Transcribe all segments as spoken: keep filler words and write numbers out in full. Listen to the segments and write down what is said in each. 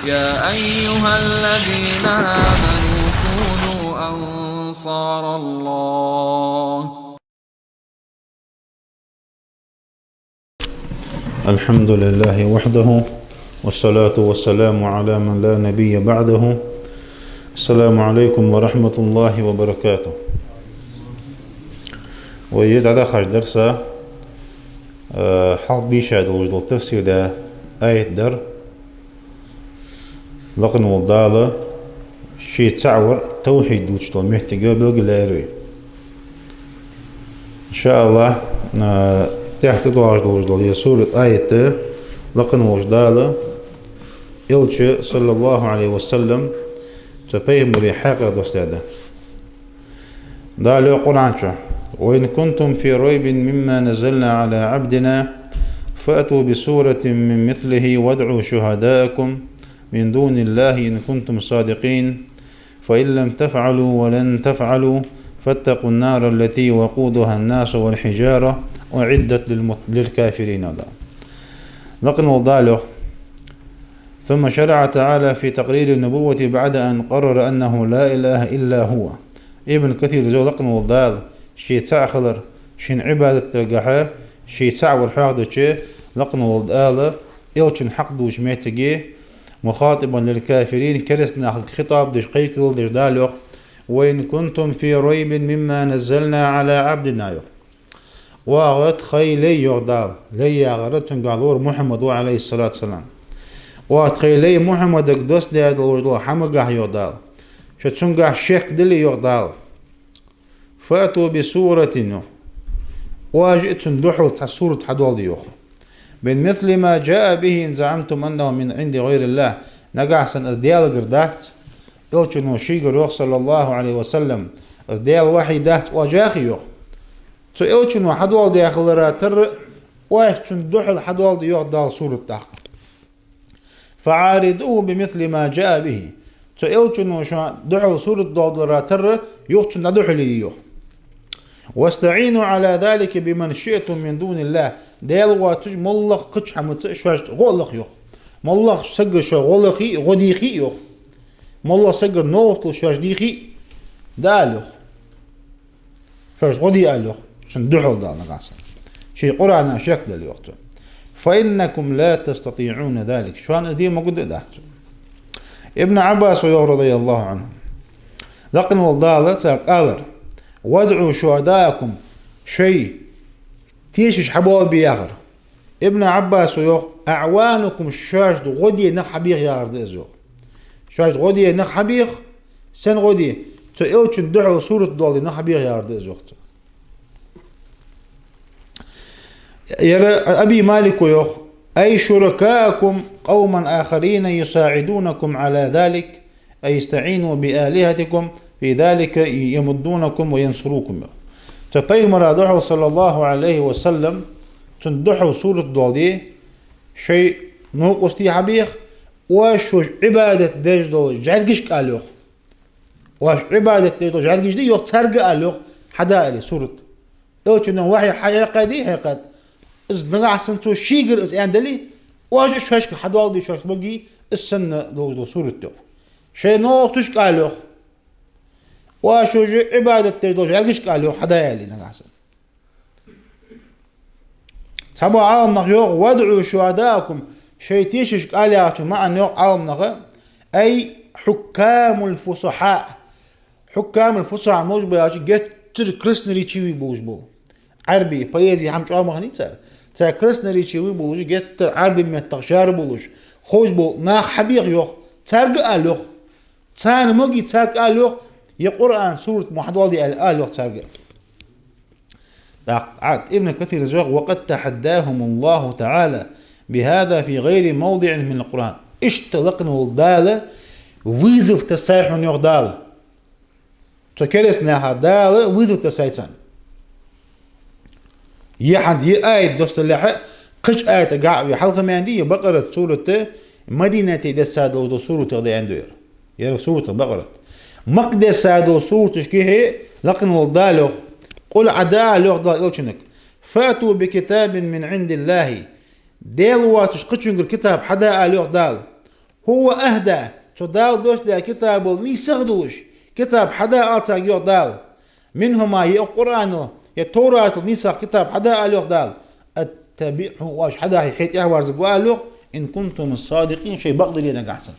يا أيها الذين آمنوا كونوا أنصار الله. الحمد لله وحده، والصلاة والسلام على من لا نبي بعده. السلام عليكم ورحمة الله وبركاته. Вай дӀадахача дарса, э, хьалха дийша долаш дола тафсир да аят дар. Лакхе вола Дала ший цаӀ вар тавхьид долча моттиге белгалъяьр вай. Ин ша АллахӀ, а, тӀехьа тӀадоагӀаш долаш дола ер сурат аят лакхе волча Дала Элча, саллаллахӀу Ӏалайхи ва саллам, цу пайхамара хьакъехьа доссадаьд. Дала йоах Къуръан чу: «وإن كنتم في ريب مما نزلنا على عبدنا فأتوا بسورة من مثله وادعوا شهداءكم من دون الله إن كنتم صادقين فإن لم تفعلوا ولن تفعلوا فاتقوا النار التي وقودها الناس والحجارة أعدت للم-، للكافرين». Лакхе вола Дала йоах. ثم شرع تعالى في تقرير النبوة بعد أن قرر أنه لا إله إلا هو. Ибн Касира йоах, лакхе вола Дала ший цаӀ хилар, шийна Ӏибадат даргахьа ший цаӀ вар хьоахадича, лакхе вола Дала Элчан хьакъ долча моттиге, مخاطبا للكافرين, кераста нахага хитӀаб деш, кхайкарал деш Дала йоах: «وإن كنتم في ريب مما نزلنا على عبدنا», йоах. Оаха тхоай лай, йоах Дала, лай яхар цунгахь лору Мухьаммад ва, Ӏалайхи ссалату вассалам. Оаха тхоай лай Мухьаммадага доссадаь долаш дола хӀамагахь, йоах Дала, шо цунгахь шек дале, йоах Дала, «فأتوا بسورة», йоах. Оаш а цунна духьал цхьа сурат хьадоаладе, йоах. «من مثل ما جاء به إن زعمتم أنه من عند غير الله». Нагахь санна из Даьлагара дац, Элчано шийгара йоах, саллаллахӀу Ӏалайхи ва саллам, из Даьла вахьи дац оаш яхе, йоах. Цу Элчано хьадоаладаь хилара тарра, оаш цунна духьал хьадоаладе, йоах Дала, сурат тӀаккха. «فعارضوه بمثل ما جاء به». Цу Элчано шоана духьал сурат доаладалара тарра, юха цунна дӀадухьале, йоах. «واستعينوا على ذلك بمن شئتم من دون الله». Даьла воацаш моллагӀа кхыча хӀамаца шоашта гӀо а лаха, йоах. МоллагӀча сагагара шо гӀо лахе а, гӀо дехе а, йоах. МоллагӀча сагагара новкъостал шоаш дехе а, Дала йоах. Шоашта гӀо де ала, йоах, цунна духьал Дала нагахь санна. Ший Къуръана шек дале, йоах цо. «فإنكم لا تستطيعون ذلك». Шоана из де могаш да, дац цо. Ибн Ӏаббаса йоах, радияллахӀу Ӏанху, лакхе вола Дала царга алар: «وادعوا شهداءكم», шоай тешаш хьабоалабе яхар. Ибн Ӏаббаса йоах: «أعوانكم», шоашта гӀо де нах хьабеха яхар да из, йоах. Шоашта гӀо де нах хьабеха, сенна гӀо де? Цу Элчана духьал сурат доаладе нах хьабеха яхар да из, йоах цо. Ер Аби Малика йоах: «أي شركاءكم قوما آخرين يساعدونكم على ذلك، أي يستعينوا بآلهتكم في ذلك يمدونكم وينصروكم». Цу пайхамара духьал, саллаллахӀу Ӏалайхи ва саллам, цунна духьал сурат доаладе, шоай новкъостий хьабеха, оаш шоаш Ӏибадат деш дола жӀаргашка ала, йоах. Оаш Ӏибадат деш дола жӀаргаш да, йоах, царга ала, йоах, хьада аьле сурат. Элчано вахьи хьахьекхаде, хьекхад. Из нагахь санна цо шийгара из аьнна дале, оаш а шоашка хьадоаладе, шоаш могий, из санна долаш дола сурат, йоах. Шоай новкъосташка ала, йоах. Оаш шоаш Ӏибадат деш дола жӀаргашка ала, йоах, хьада аьле нагахь санна. Цхьабола Ӏаламнаха йоах: «وادعوا شهداءكم», шоай тешашка ала яхачун маӀан, йоах Ӏаламнаха: «أي حكام الفصحاء». Хьуккамул фусахьа малаш ба аьлча, геттара красноречивый болаш бола. Ӏарбий, поэзи хӀама чӀоагӀа ма хиннай цар. Цар красноречивый болаш, геттара Ӏарбий меттах шаьра болаш, ховш бола нах хьабеха, йоах, царга ала, йоах. Царна могий, царга ала, йоах, е Къуръан сурат мо хьадоаладе аьле, ала, йоах, царга. ТӀаккха Ибн Касира йоах: «وقد تحداهم الله تعالى بهذا في غير موضع من القرآن». Иштта лакхе вола Дала вызов тессай хьона, йоах Дала. Цу кераста наха Дала вызов тессай царна. Е хӀанз, е аят доссалехьа, кхыча аятагахьа а ве хьалха маьнди, е Бакъарат сурат, Мадинате дессадолаш дола суратех да аьнна ду ер. Ер сурат Бакъарат. Макка дессадолча сураташкахьа лакхе вола Дала йоах: «قل», Ӏа дӀаала, йоах Дала Элчанга: «فأتوا بكتاب من عند الله». Даьла воацаш кхычунгара китаб хьада ала, йоах Дала. هو أهدى, цу Дала доссадаь китабал нийсагӀа долаш китаб хьада ала царга, йоах Дала. منهما, е укх Къуръанал, е Товратал нийсагӀа китаб хьада ала, йоах Дала. أتبعه, оаш хьадахье хье тӀехьаварзаргва ала, йоах, إن كنتم صادقين, шоай бакъдале нагахьа санна.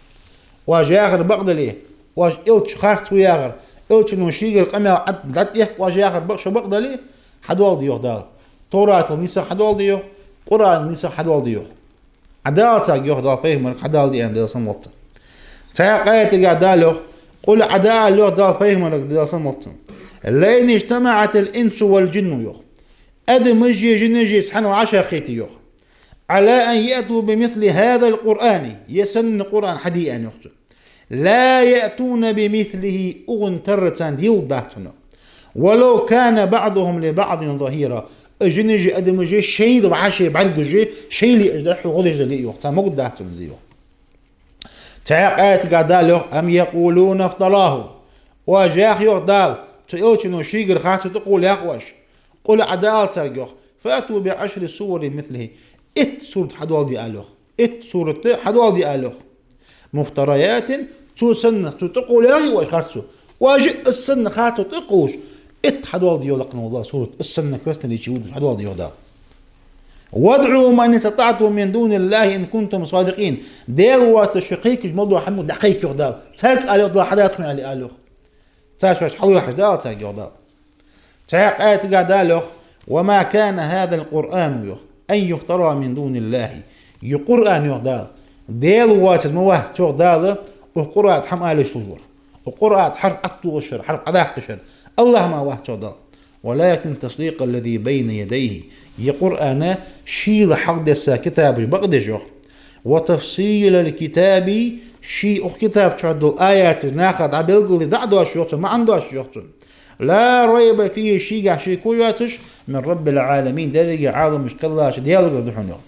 Оаш яхар бакъдале, оаш элча харц ва яхар, элчано шийгара къамаьл Ӏад-, дӀатӀехка оаш яхар бакъ-, шо бакъдале, хьадоаладе, йоах Дала. Товратал нийсагӀа хьадоаладе, йоах, Къуръанал нийсагӀа хьадоаладе, йоах. Хьада ала царга, йоах Дала, пайхамарга хьадоаладе аьнна, Даьла салам хилда цунна. Цхьаькха аятагахь Дала йоах: قل, хьада ала, йоах Дала, пайхамарга, Даьла салам хилда цунна. لئن اجتمعت الإنس والجن, йоах. Адамаши жинаши цхьана вӀашагӀкхийтте, йоах, على أن يأتوا بمثل هذا القرآن, ер санна Къуръан хьаде аьнна, йоах цо. لا يأتون بمثله, укхун тара царна делургдац цунах. ولو كان بعضهم لبعض ظهيرا. Уж жинаши адамаши шоайла вӀаши бӀаргагуш, шоайла уж дӀахо гӀо деш дале а, йоах, царна могаргдац цунах из, йоах. Цхьаькха аятагахь Дала йоах: أم يقولون افتراه. Оаш йоах, йоах Дала, цу элчано шийгара харцо тӀакхолла яхаш оаш. قل, хьада ала царга, йоах, فأتوا بعشر سور مثله. Итт сурат хьадоаладе ала, йоах. Итт сурат хьадоаладе ала, йоах. مفتريات, цо санна, цо тӀакхолла яхе оаш харцо, оаш а из санна харцо тӀакхоллаш, итт хьадоаладе, йоах, лакхавола Дала, сурат, из санна красноречие вудаш хьадоаладе, йоах Дала. وادعوا من استطعتم من دون الله إن كنتم صادقين. Даьла воацаш шо кхайкаш мел дола хӀама дӀакхайка, йоах Дала. Царга ала, йоах Дала, хьада тхона аьле ала, йоах. Цар шоаш хьалъяхьаш да ала царга, йоах Дала. Цхьаькха аятагахь Дала йоах: وما كان هذا القرآن, йоах, أن يفترى من دون الله. Ер Къуръан, йоах Дала, Даьла воацаш ма вац, йоах Дала, укх Къуръана тӀа хӀама ала йиш йолаш вар. Укх Къуръана тӀа хьарф ӀотӀатохаш шера, хьарф Ӏодаккха шера. АллахӀ мара вац, йоах Дала. ولكن تصديق الذي بين يديه. Ер Къуръан шийла хьалха десса китабаш бакъдеш, йоах. وتفصيل الكتاب, ший укх китаба чу дола аяташ наха дӀабелгалде дӀа а дош, йоах цун, маӀан дош, йоах цун. لا ريب فيه, шийгахь шеко йоацаш, من رب العالمين, деррига Ӏаламаш кхеллача Даьлагара да хьона, йоах.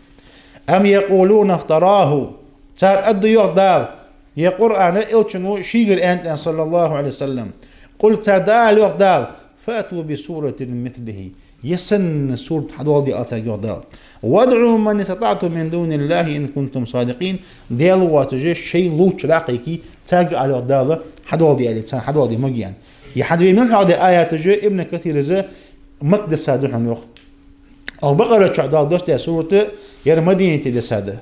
أم يقولون افتراه. Цар аргда, йоах Дала, ер Къуръан элчано шийгара аьннад аьнна, صلى الله عليه وسلم. قل, царга ала, йоах Дала, فأتوا بسورة مثله. Ер санна сурат хьадоаладе ала царга, йоах Дала. وادعوا من استطعتم من دون الله إن كنتم صادقين. Даьла воацаш шоай лувча дӀакхайка, царга ала, йоах Дала, хьадоаладе аьле, царна хьадоаладе моги аьнна. Ер хьадве мел хьалха даь аяташ Ибн Касира из Макка десса да хьона, йоах. Укх Бакъара чу Дала доссадаь сурат, ер Мадинате десса да.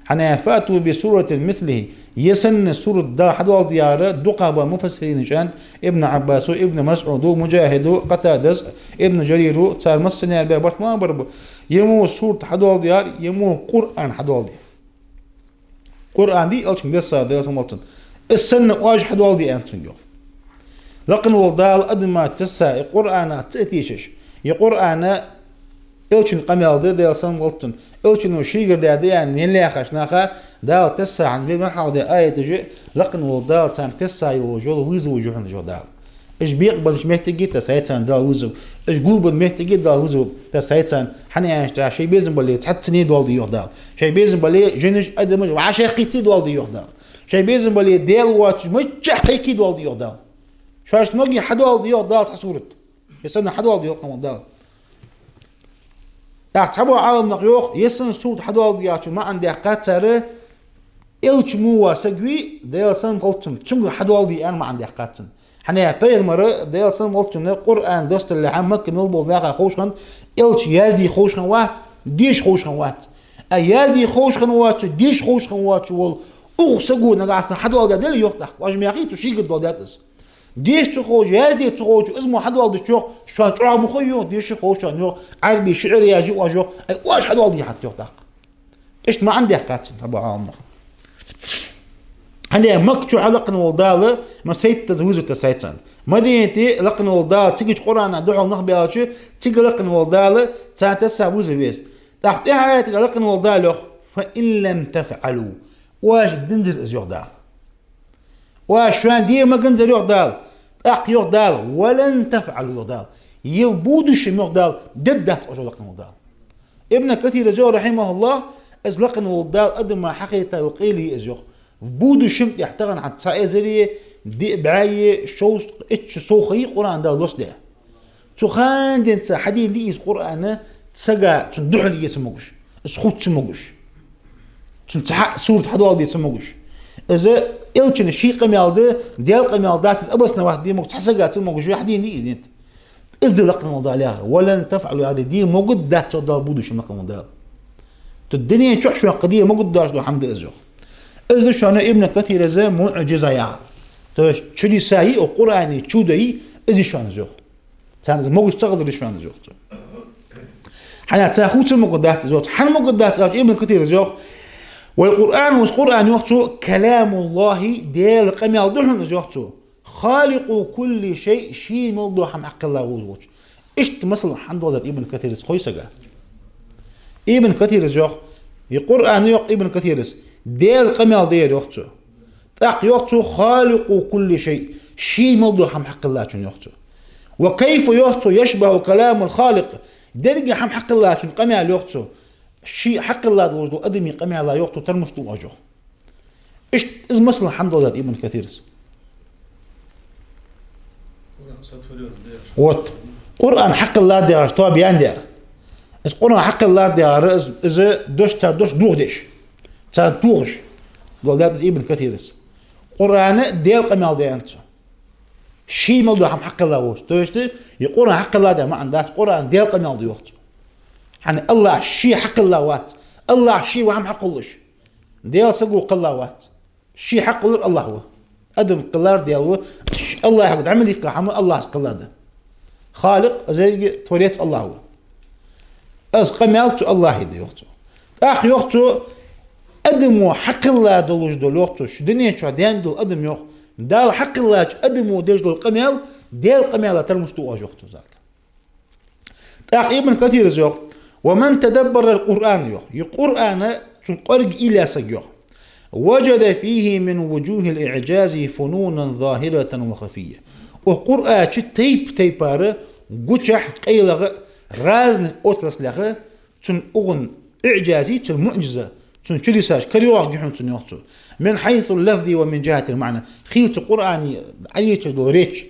ХӀана аьлча, فأتوا بسورة مثله. Ер санна сурат Дала хьадоаладе аьлар дукхагӀбола муфассирина чӀоагӀа, Ибн Ӏаббаса, Ибн МасӀуда, Муджахида, Къатадас, Ибн Жарира, цар массане а баь барт ма бар ба. Ер мо сурат хьадоаладе аьлар, ер мо Къуръан хьадоаладе. Къуръан дий элчанга десса, Даьла салам хилда цунна. Из санна оаш хьадоаладе аьннад цунга, йоах. Лакхавола Дала адама тесса, ер Къуръана ца тешаш, ер Къуръан элчан къамаьл да, Даьла салам хилда цунна, элчано шийгара даьд аьнна мел яхаш наха Дала тесса хьона, мел хьалха даь аяташ, лакхавола Дала царна тесса йолаш йола вызов я хьона, йоах Дала. Уж бекъабеннача моттиге тесса я царна Дала вызов. Уж гулбенна моттиге Дала вызов тесса я царна. ХӀана аьлча, шоай безам бале цхьаццане доаладе, йоах Дала. Шоай безам бале жинаш, адамаш вӀашагӀкхийтте доаладе, йоах Дала. Шоай безам бале Даьла воацаш миччахьа кхайке доаладе, йоах Дала. Шоашта моги хьадоаладе, йоах Дала, цхьа сурат. Ер санна хьадоаладе, йоах Дала. ТӀаккха цхьабола Ӏаламнаха йоах, ер санна сурат хьадоаладе аьлчун маӀан даьккхад цар, элча мо вола саг вий, Даьла салам хилда цунна, цунга хьадоаладе аьнна маӀан даьккхад цун. ХӀана аьлча пайхамара, Даьла салам хилда цунна, Къуръан доссалехьа Макка мел болча наха ховш хиннад, элча язде ховш хиннавац, деша ховш хиннавац. А язде ховш хиннавоацаш, деша ховш хиннавоацаш вола укх саго нагахьа санна хьадоаладаь дале, йоах, тӀаккха, оаш ма яхий, цо шийгара доаладаьд из. Деша ца ховш, язде ца ховш, из мо хьадоаладича, йоах, шоана чӀоагӀа ма хой, йоах, деша ховш шоана, йоах, Ӏарбий шиӀар язъю оаш, йоах, ай, оаш хьадоаладе хьат, йоах, тӀаккха. Иштта маӀан даьккхад цун цхьабола Ӏаламнаха. ХӀана аьлча Макка чу лакхавола Дала ма сайтта вызов тесса я царна. Мадинате лакхавола Дала, цигача Къуръана духьал нах баьлча, цига лакхавола Дала царна тесса вызов я из. ТӀаккха тӀехьа аятагахь лакхавола Дала йоах: فإن لم تفعلوا. Оаш динзар из, йоах Дала. Оаш шоана де маганзар, йоах Дала. ТӀаккха йоах Дала: ولن تفعلوا, йоах Дала. И в будущем, йоах Дала, дергдац оаш, лакхавола Дала. Ибн Касира йоах, рахьимахӀуллахӀ, из лакхавола Дала адама хьахайта йола къайле я из, йоах. В будущем тӀехьа, тахан хьа цхьа эзари диъ бӀаьи шовзткъа итт шу совгӀа я Къуръан Дала доссадаь. Цу хана денз хьадена дий из Къуръан сага цунна духьале ца могаш, из хувца ца могаш, цунна цхьа сурат хьадоаладе ца могаш. Из элчан ший къамаьл да, Даьла къамаьл дац, из обосновать де могаш цхьа саг а ца могаш, хьадийна дий из, нет. Из да лакхвенна вола Дала яхар. «ولن تفعلوا», яхар, де могаргдац цо Дала будущем, лакхвенна вола Дала. Тха дунен чу шоана кхы де могаргдоацаш дола хӀама да из, йоах. Из да шоана Ибн Касира из муӀжиза яхар. То есть чудеса я, укх Къуръана чудо я, из я шоана из, йоах. Царна из могаш ца хилар я шоана из, йоах цо. ХӀана аьлча царна хов ца могаргдац из, йоах цо. ХӀана могаргдац аьлча, Ибн Касира из йоах: «والقرآن», из Къуръан, йоах цо, «كلام الله», Даьла къамаьл да хьона из, йоах цо. «خالق كل شيء», ше мел дола хӀама хьакхелла волаш волча. Иштта масал хӀана доаладаьд Ибн Касира из кхойтта сага? Ибн Касира из йоах, из Къуръан, йоах Ибн Касира из, Даьла къамаьл да ер, йоах цо. ТӀаккха йоах цо: «خالق كل شيء», ше мел дола хӀама хьакхеллачун, йоах цо. «وكيف», йоах цо, «يشبه كلام الخالق», деррига хӀама хьакхеллачун къамаьл, йоах цо, ше хьакхелла долаш дола адамий къамаьла, йоах цо, тара мишта ду оаш, йоах. Иштта из масал хӀана доаладаьд Ибн Касира из? Вот. Къуръан хьакхеллад яхаш тоба яьннаяр. Из Къуръан хьакхеллад яхар, из, из дош, цар дош дохадеш, царна тохаш доаладаьд из Ибн Касира из. Къуръан Даьла къамаьл да аьннад цо. Ше мел дола хӀама хьакхелла волаш. То есть из Къуръан хьакхеллад яха маӀан дац, Къуръан Даьла къамаьл да, йоах цо. ХӀана? АллахӀ ше хьакхелла вац. АллахӀ ше ва хӀама хьакхоллаш. Даьла саго кхелла вац. Ше хьакхоллар АллахӀ ва. Адам кхеллар Даьла ва. АллахӀага дӀа мел йиккха хӀама АллахӀа кхелла да. Халикъ, из еррига творец АллахӀ ва. Из къамаьл цу АллахӀа да, йоах цо. ТӀаккха йоах цо, адамо хьакхелла долаш дола, йоах цо, шу дунен чу даьнна дола адам, йоах, Дала хьакхеллача адамо деш дола къамаьл Даьла къамаьла тара мишта ду оаш, йоах цо, зак. ТӀаккха Ибн Касира из йоах: «ومن تدبر القرآن», йоах, из Къуръан цун кӀоарга уйла еш саг, йоах, «وجد فيه من وجوه الإعجاز فنونا ظاهرة وخفية». Укх Къуръан чу тайп-тайпара гучахь, къайлагӀа, разных отраслех цун укхун иӀжаз я, цун муӀжиза, цун чудесаш карайоагӀаргья хьона цун, йоах цо. «من حيث اللفظ ومن جهة المعنى». Хила цу Къуръана Ӏайча дола речь,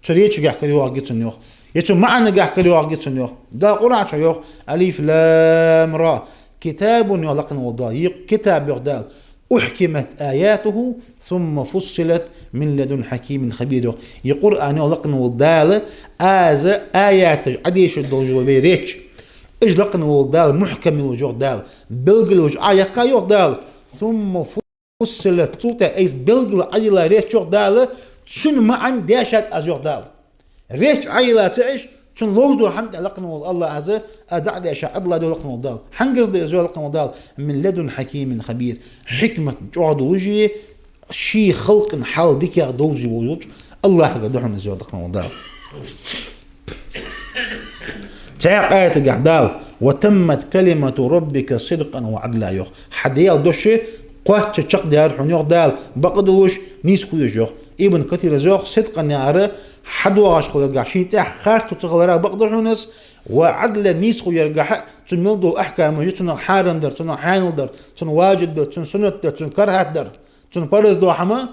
цу речагахьа карайоагӀаргья цун, йоах. Е цу маӀанагахьа карайоагӀаргья цун, йоах. Дала Къуръан чу йоах: «ألف لام را». «كتاب», йоах лакхвенна вола Дала, из китаб, йоах Дала, «أحكمت آياته ثم فصلت من لدن حكيم خبير», йоах. Из Къуръан, йоах лакхвенна вола Дала, из аяташ, Ӏадешаш долаш дола вай речь, уж лакхвенна вола Дала мухькам йолаш я, йоах Дала, белгала йолаш Ӏояьккхай, йоах Дала. «ثم فصلت», цул тӀехьагӀа из белгала Ӏодилла речь, йоах Дала, цун маӀан дешад аз, йоах Дала. Речь Ӏойилла ца Ӏеш, цун ловш дола хӀама тӀа лакхвенна вола АллахӀа из, аз дӀа а дешаш, Ӏодилла да, йоах лакхвенна вола Дала. Хьангара да из, йоах лакхвенна вола Дала? «من لدن حكيم خبير». Хьикмат чӀоагӀа долаш а, ший халкъа хьал дикагӀа довзаш волча АллахӀагара да хьона из, йоах лакхвенна вола Дала. Цхьаькха аятагахьа Дала: «وتمت كلمة ربك صدقا وعدلا», йоах. Хьа Даьла дош кхоачаш чакхдаьлар хьона, йоах Дала, бакъдолаш, нийса хулаш, йоах. Ибн Касира из йоах, «صدقا» яхар хьадоагӀаш хиларгахьа, шийна тӀехьа харцо ца хиларах бакъ да хьона из, «وعدلا», нийса хуларгахьа, цун мел дола ахькамаш, цунах хьарам дар, цунах хьанал дар, цун важиб дар, цун суннат дар, цун карахӀат дар, цун параз дола хӀама,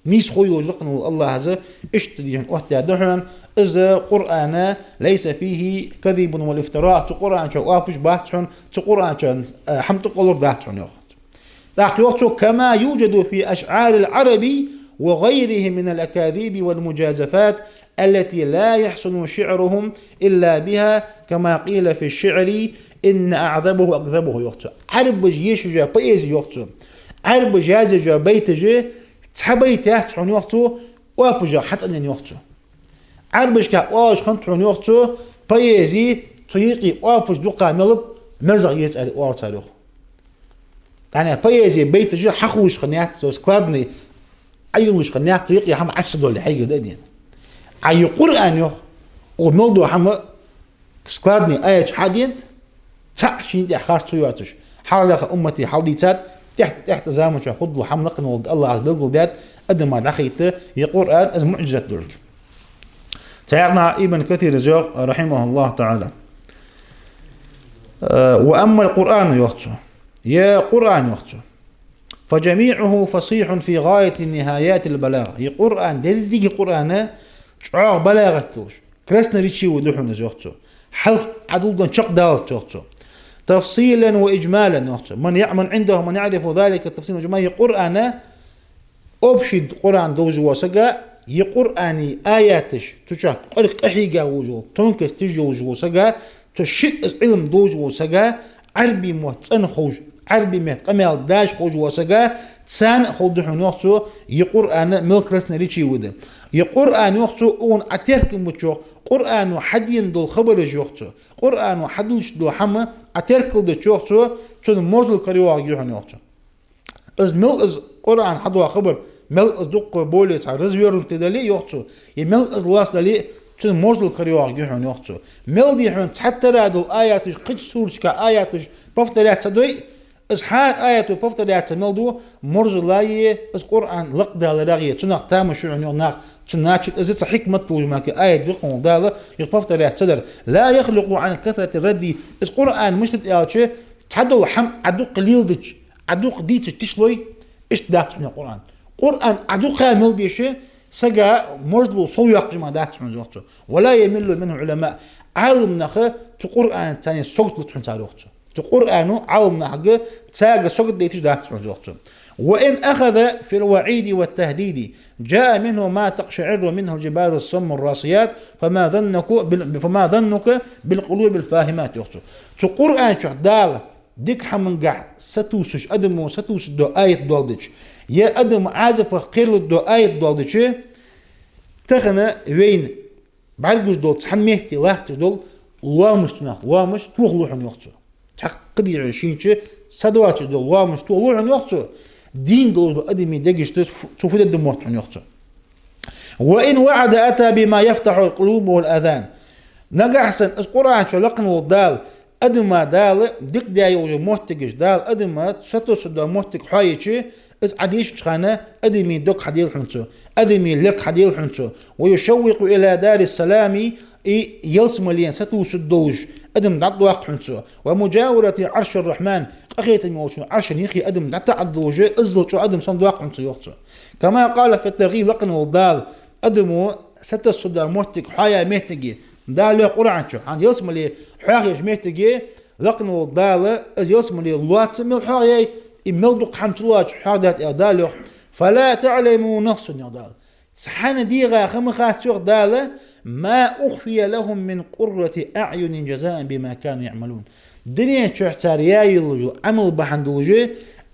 нийса хулаш лакхвенна вола АллахӀа из. Иштта дийхьан оттадаьд хьона из Къуръан: «ليس فيه كذب ولا افتراء». Цу Къуръан чу оапаш бац хьона, цу Къуръан чу, э, хӀама тӀакхоллар дац хьона, йоах. ТӀаккха йоах цо: «كما يوجد في أشعار العرب وغيرهم من الأكاذيب والمجازفات التي لا يحسن شعرهم إلا بها، كما قيل في الشعر: إن أعذبه أكذبه», йоах цо. Ӏарбаша еш йола поэзи, йоах цо, Ӏарбаша язъеш йола байташ цхьа байт яц хьона, йоах цо, оапашах хьацӀенъенна, йоах цо. Ӏарбашка оалаш хиннад хьона, йоах цо, поэзи цу юкъе оапаш дукха мел ба, мерзагӀа еза аьле оал цар, йоах. ТӀаккха поэзи байташ хьахулаш хиннаяц, цо складный Ӏайиллаш хиннаяц, цу юкъе хӀама Ӏочу ца доале, хьайгара да а дена. А из Къуръан, йоах, укх мел дола хӀама складный аяташ хьаденад, цхьаккха шийна тӀехьа харцо йоацаш. Хьалха уммата хьалдийцад, тӀехьа-тӀехьа заман чу хургдола хӀама лакхвенна вола АллахӀа белгалдаьд, адама дӀахайта из Къуръан, из муӀжизат долга. Цхьаькха Ибн Касира из йоах, رحمه الله تعالى: «وأما القرآن», йоах цо, из Къуръан, йоах цо, «فجميعه فصيح في غاية نهايات البلاغة». Из Къуръан, деррига Къуръан чӀоагӀа балагӀат долаш, красноречивый да хьона из, йоах цо. Хьалха Ӏодоладенна чакхдалац, йоах цо. «تفصيلا وإجمالا», йоах цо. «من يع-، من عنده من يعرف ذلك التفصيل والإجمال». Из Къуръан Общий Къуръан довзаш вола саг, е Къуръана аяташ, цу чу къа-, къахьийга волаш вола, тонкосташ йолаш вола саг, цу шиъ из Ӏилма долаш вола саг, Ӏарбий мотт цӀена ховш, Ӏарбий меттала къамаьл деш ховш вола саг, царна а ховргда хьона, йоах цо, е Къуръан мел красноречивый да. Е Къуръан, йоах цо, укхунна Ӏатеркам баьча, йоах, Къуръано хьадена дола хабараш, йоах цо, Къуръано хьадувцаш дола хӀама Ӏатеркалдича, йоах цо, цунна марзал карайоагӀаргья хьона, йоах цо. Из мел из Къуръан хьадоагӀа хабар, мел из дукха более цхьа развёрнутый дале а, йоах цо, е мел из лоаца дале а, цунна марзал карайоагӀаргья хьона, йоах цо. Мел дий хьона цхьатарра дола аяташ, кхыча сурашка аяташ повторять ца дой, из хӀара аято повторять ца мел ду, марзал е из Къуръан лакхдаларах е цунах тамаш ю хьона, йоах, нах, цу начал из цхьа хьикмат долаш мара аят, йоах, Дала, йоах, повторять ца дар. «لا يخلق عن كثرة الرد». Из Къуръан мишта да аьлча, цхьадола хӀама Ӏа дукха леладича, Ӏа дукха дийцача тишлой, иштта дац хьона Къуръан. Къуръан Ӏа дукха мел деша, сага марзло совъяккхаш мара дац хьона, йоах цо. «ولا يمل منه العلماء». Ӏаламнаха цу Къуръанца цхьана сагота луц хьона цар, йоах цо. Цу Къуръано Ӏаламнахага цаьрга сагота луц дац хьона, йоах цо. «وإن أخذ في الوعيد والتهديد جاء منه ما تقشعر منه الجبال الصم الراسيات، فما ظنك بال-، فما ظنك بالقلوب الفاهمات», йоах цо. Цу Къуръан чу Дала дика хӀамангахь сатувсаш, адамо сатувсаш дола аят доаладича, е адам Ӏазапах кхералургдола аят доаладича, тахан вайна бӀаргагуш дола, цхьан метте латташ дола лоамаш, цунах лоамаш тохалу хьона, йоах цо. Цхьаккха дийхьа шийна чу са доацаш дола лоамаш тохалу хьона, йоах цо. Дийна долаш дола адамий дегашта цу фу дергда мотт хьона, йоах цо. «وإن وعد أتى بما يفتح القلوب والآذان». Нагахь санна из Къуръан чу лакхвенна вола Дала, адама Дала дика даь йолча моттигаш, Дала адама сатувсаш дола моттиг хьоайича, из Ӏадийшача хана адамий дог хьаделу хьона цо, адамий лерг хьаделу хьона цо. «ويشوق إلى دار السلام», и ялсмален сатувсаш долаш адам дӀадоаккх хьона цо. «ومجاورة عرش الرحمن», къахетаме волча Ӏарша юхе адам дӀатаӀаддолаш, иззал чӀоагӀа адам сенна доаккх хьона цо, йоах цо. «كما قال في الترغيب», лакхвенна вола Дала, адамо сатувсаш дола моттиг хьоаяь моттиге, Дала йоах Къуръан чу, хӀанз ялсмале хьоахаеш моттиге, лакхвенна вола Дала, из ялсмале лоацца мел хьоахаяьй, и мел дукха хӀама ца лоацаш хьоахадаьд аьнна, Дала йоах: «فلا تعلم نفس», йоах Дала. Цхьанне дегӀа ха ма хац, йоах Дала, «ما أخفي لهم من قرة أعين جزاء بما كانوا يعملون». Дунен чу цар яь йолаш йола Ӏамал бахьан долаш,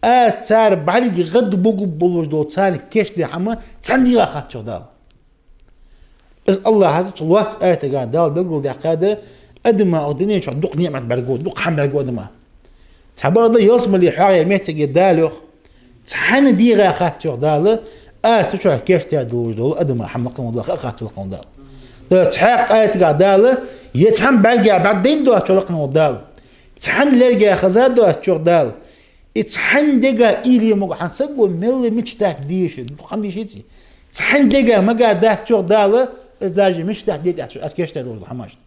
аз цар бӀарга гӀадбугаш болаш дола царна кийчдаь хӀама цхьанне дегӀа хац, йоах Дала. Из АллахӀа цу лоацача аятага Дала белгалдаьккхад, адама укх дунен чу дукха ниӀмат бӀаргагу, дукха хӀама бӀаргагу адама. Цхьабакъда ялсмале хьоахаяь моттиге Дала йоах: «Цхьанне дегӀа хац, йоах Дала, аз цу чу кийчдаь долаш дола адама хӀама», лакхвенна вола Дала, ха а хац, йоах лакхвенна вола Дала. Цхьаькха аятага Дала: «Е цхьанне бӀарга бӀаргадайна доацаш», йоах лакхвенна вола Дала, «цхьанне лерга хеза доацаш», йоах Дала. И цхьанне дега уйла е могаш хӀанз саго мел мича даьтта дийша, дукха хӀама дийшаций? Цхьанне дега мага дац, йоах Дала, из даже мича даьтта дийта аьнна, аз кийчдаь долаш дола хӀамаш.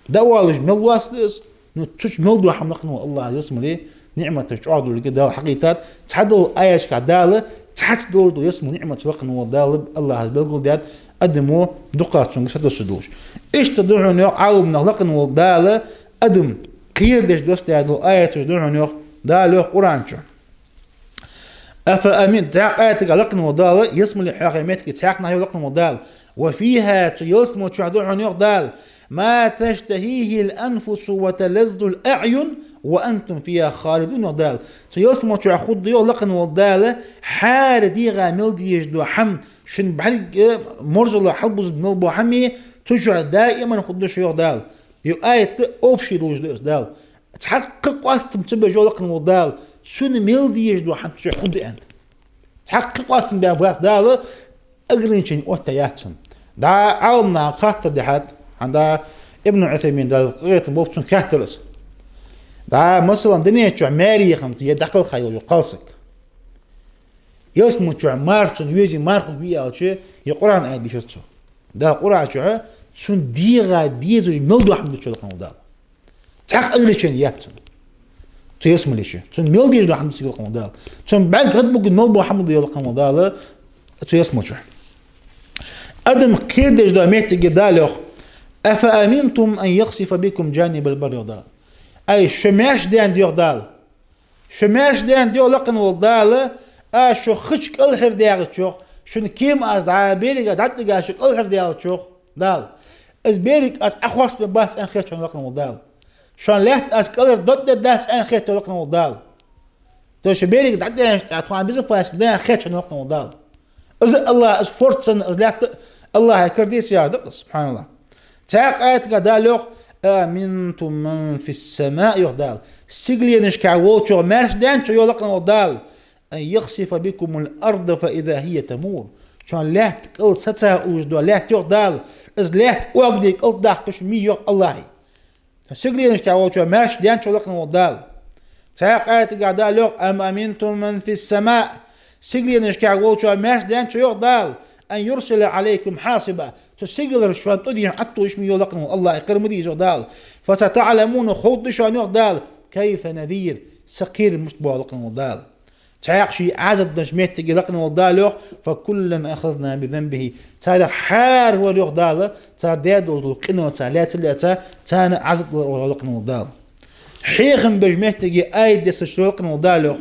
ДӀаоалаш мел лоац да из, но цу чу мел дола хӀама, лакхвенна вола АллахӀа ялсмале ниӀматаш чӀоагӀа долга Дала хьакхийттад, цхьадолча аяташка Дала цхьацца долаш дола ялсмален ниӀматаш, лакхвенна вола Дала, АллахӀа белгалдаьд, адамо дукха цунга сатувсаш долаш. Иштта да хьона, йоах Ӏаламнаха, лакхвенна вола Дала, адам кхерадеш доссадаь дола аяташ да хьона, йоах, Дала йоах Къуръан чу. «أفأمن», цхьаькха аятага лакхвенна вола Дала, ялсмале хьоахаяь моттиге цхьаькха нах йоах, лакхвенна вола Дала: «وفيها», цу ялсмале чу да хьона, йоах Дала, «ما تشتهيه الأنفس وتلذ الأعين وأنتم فيها خالدون», йоах Дала. Цу ялсмале чу хургда, йоах лакхвенна вола Дала, хӀара дегӀа мел дезаш дола хӀама, шун бӀарга марзло хьалбузаргбола хӀама, цу чу даиман хургда шо, йоах Дала. Ер аят общий долаш да из Дала. Цхьаккха къоастам ца беш, йоах лакхвенна вола Дала, цунна мел дезаш дола хӀама цу чу хургда аьнна. Цхьаккха къоастам беш бац Дала, ограничени оттаяьяц цунна. ДӀа Ӏаламнаха хаттар даьд, хӀанз дӀа Ибн Ӏусаймина, Дала къахетам болба цунна, хаьттар из. ДӀа, масала, дунен чу маьре яханца е дӀакхалха йола кхалсаг ялсмале чу мар цунна везе, мар хургвий аьлча, ер Къуръан аят дийшар цо. Дала Къуръан чу цунна дегӀа дезаш мел дола хӀама дувц, йоах лакхвенна вола Дала. Цхьаккха ограничени яц цунна. Цу ялсмале чу. Цунна мел дезаш дола хӀама дувц, йоах лакхвенна вола Дала. Цунна бӀарга гӀадбугаш мел бола хӀама да, йоах лакхвенна вола Дала, цу ялсмале чу. Адам кхерадеш дола моттиге Дала йоах: «أفأمنتم أن يخسف بكم جانب البر», йоах Дала. Ай, шо маьрша даьннад, йоах Дала. Шо маьрша даьннад, йоах лакхвенна вола Дала, Аз шо хи чу кӀалхардаьлча, йоах, шун кема аз дӀа, беррига дӀатӀадига шо кӀалхардаьлча, йоах Дала, из берриг аз Ӏохоастабергбац аьнна хет шоана лакхе вола Дала. Шоана лаьтта аз кӀалхара дӀадоадергдац аьнна хет шоана лакхе вола Дала. То есть шо беррига дӀатӀаденача тӀа тхона безопасность да аьнна хет шоана лакхе вола Дала. Из АллахӀ, из форд санна, из лаьтта АллахӀа кара деций яхар да-кх из, субхьаналлахӀ. Цхьаькха аятагахь Дала йоах: «أأمنتم من في السماء», йоах Дала. Сигаленашка волчоа маьрша даьннад шо, йоах лакхе вола Дала, «أن يخسف بكم الأرض فإذا هي تمور». Шоана лаьтта кӀал саца уллаш дола лаьтта, йоах Дала, из лаьтта оагаде кӀалтӀадаккха шо ма вий, йоах АллахӀа. Сигаленашка волчоа маьрша даьннад шо, йоах лакхе вола Дала. Цхьаькха аятагахь Дала йоах: «أم أمنتم من في السماء». Сигаленашка волчоа маьрша даьннад шо, йоах Дала, «أن يرسل عليكم حاصبا». Цу сигалара шоана тӀадехьа Ӏотохаш ма вий, йоах лакхе вола АллахӀа, кхера ма дий из, йоах Дала. «فستعلمون», ховргда шоана, йоах Дала, «كيف نذير», са кхерам мишта ба, йоах лакхе вола Дала. Цхьаькха ший Ӏазап деш моттиге лакхе вола Дала йоах: «فكلا أخذنا بذنبه». Царех хӀаравар, йоах Дала, цар даь долча къиноца лаьца-лаьца, царна Ӏазап далар оал лакхе вола Дала. Хьехам беш моттиге аят дессача лакхе вола Дала йоах: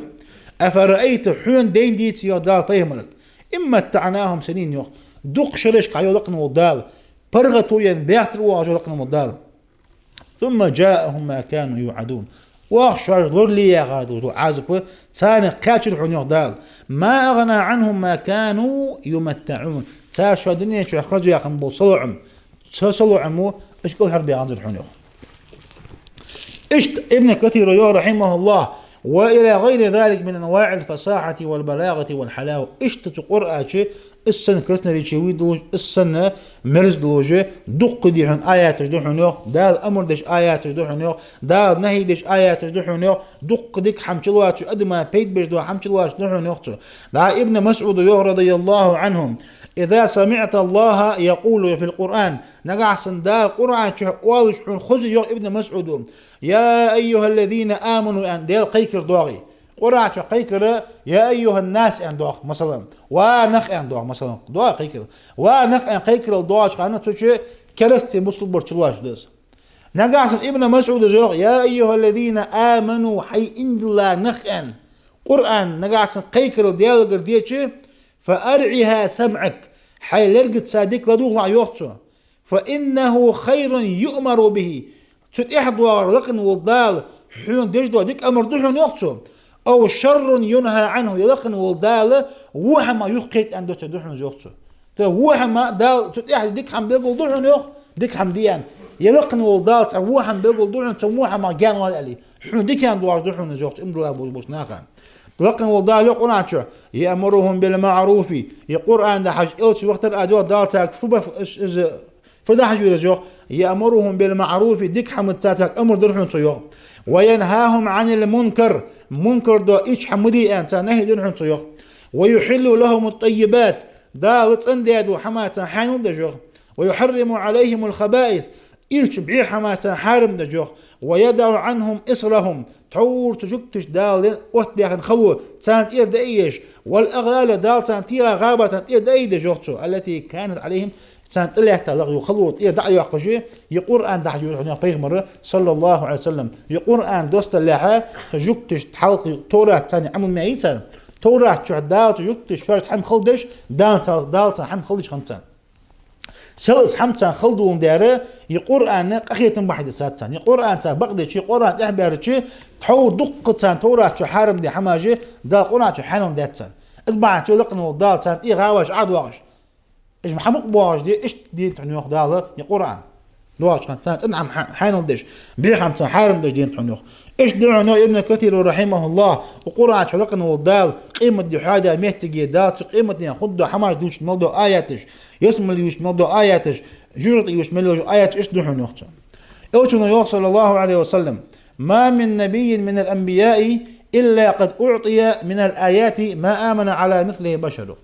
«أفرأيت», хьона дайна деций, йоах Дала пайхамарга, «إن متعناهم سنين», йоах, дукха шерашка, йоах лакхе вола Дала, паргӀато енна баьхкар оал, йоах лакхе вола Дала. «ثم جاءهم ما كانوا يوعدون». Оаха шоаш лорале яхар долча Ӏазапа царна кхаьчар хьона, йоах Дала. «ما أغنى عنهم ما كانوا يمتعون». Цар шоана дунен чу хержа яхаш бола салоӀам, цу салоӀамо уж кӀалхарбаь хиннад хьона, йоах. Иштта Ибн Касира йоах, рахьимахӀуллахӀ: «وإلى غير ذلك من أنواع الفصاحة والبلاغة والحلاوة». Иштта цу Къуръан чу из санна красноречие долаш, из санна мерза долаш, дукха дий хьона аяташ да хьона, йоах, Дала амар деш аяташ да хьона, йоах, Дала нахьи деш аяташ да хьона, йоах, дукха дика хӀама чулоацаш, адама пайда беш дола хӀама чулоацаш да хьона, йоах цо. ДӀа Ибн МасӀуда йоах, رضي الله عنه: «إذا سمعت الله يقول في القرآن». Нагахьа санна Дала Къуръан чу оалаш хьона хоза, йоах Ибн МасӀуда: «يا أيها الذين آمنوا», аьнна, Даьла кхайкар доагӀе. Къуръан чу кхайкар «يا أيها الناس» аьнна доагӀа, масала. «Ва нах» аьнна доагӀа, масала. ДоагӀа кхайкар. «Ва нах» аьнна кхайкарал доагӀача хана цу чу керастий, бусалба чулоацаш да из. Нагахьа санна Ибн МасӀуда йоах: «يا أيها الذين آمنوا», хӀай иман дилла нах аьнна, Къуръан нагахьа санна кхайкарал Даьлагара деча, «فأرعها سمعك», хьай лергаца дика ладувгӀалахь, йоах цо. «فإنه خير يؤمر به». Цу тӀехьа доагӀар лакхе вола Дала хьона деш дола дика амар да хьона, йоах цо. «أو شر ينهى عنه», е лакхе вола Дала во хӀама юхакхет аьнна доацар да хьона из, йоах цо. То есть во хӀама Дала, цу тӀехьа дика хӀама белгалду хьона, йоах, дика хӀама да аьнна. Е лакхе вола Дала цхьа во хӀама белгалду хьона, цу во хӀамах гаьна вала аьле. Хьона дикаенна доагӀаш да хьона из, йоах цо, иман дилла болча наха. Лакхе вола Дала йоах Къуръан чу: «يأمرهم بالمعروف». Е Къуръан да хьажа, элча вахийтар аз, йоах Дала, царга фу ба-, из, из, фу да хьажа вир из, йоах. «يأمرهم بالمعروف», дика хӀамаца царга амар дар хьона цо, йоах. «وينهاهم عن المنكر», мункар дола ийрча хӀама ма де аьнна, царна нахьи дар хьона цо, йоах. «ويحل لهم الطيبات», Дала цӀендаь дола хӀамаца хьаьнал деш, йоах. «ويحرم عليهم الخبائث», ийрча бӀеха хӀамаца хьарам деш, йоах. «ويضع عنهم إصرهم», тхьовра цу жугташта Дала оттадаь хинна хало царна тӀера дӀаайдеш, «والأغلال», Дала царна тӀера гӀаба царна тӀера дӀаайдеш, йоах цо, «التي كانت عليهم», царна тӀалаьтта лакха йола хало тӀера дӀа а йоаккхаш, е Къуръан да хьажа вир хьона, йоах, пайхамар, صلى الله عليه وسلم. Е Къуръан доссалехьа, цу жугташта хьалха Товрат царна Ӏамал ма яй царна. Товрат чу Дала цу жугташта шоашта хӀама хала деш, Дала цар-, Дала царна хӀама хала деш хиннад царна. Селлас хӀама царна хала доландаь, е Къуръана къахетам бахьан дисад царна. Е Къуръан царна бакъдича, е Къуръан тӀехьабаьрча, тхьовра дуккха царна Товрат чу хьарам даь хӀамаш Дала Къуръан чу хьаьнал даьд царна. Из бахьан долаш лакхе вола Дала царна тӀера гӀаваш ӀодоагӀаш. Уж хӀама мукъа боагӀаш де, иштта денад хьона, йоах Дала, е Къуръан. ДоагӀача хана царна цӀена хӀама хьа-, хьаьнал деш, бӀеха хӀама царна хьарам деш денад хьона, йоах. Иштта да хьона, йоах Ибн Касира, рахьимахӀуллахӀ, укх Къуръан чу лакхе вола Дала къематди хьоадаь моттиге, Дала цу къематдийнахьа хургдола хӀамаш дувцаш мел дола аяташ, ялсмале йувцаш мел дола аяташ, жожагӀате йувцаш мел йола аяташ иштта да хьона, йоах цо. Элчано йоах, صلى الله عليه وسلم: «ما من نبي من الأنبياء إلا قد أعطي من الآيات ما آمن على مثله بشر».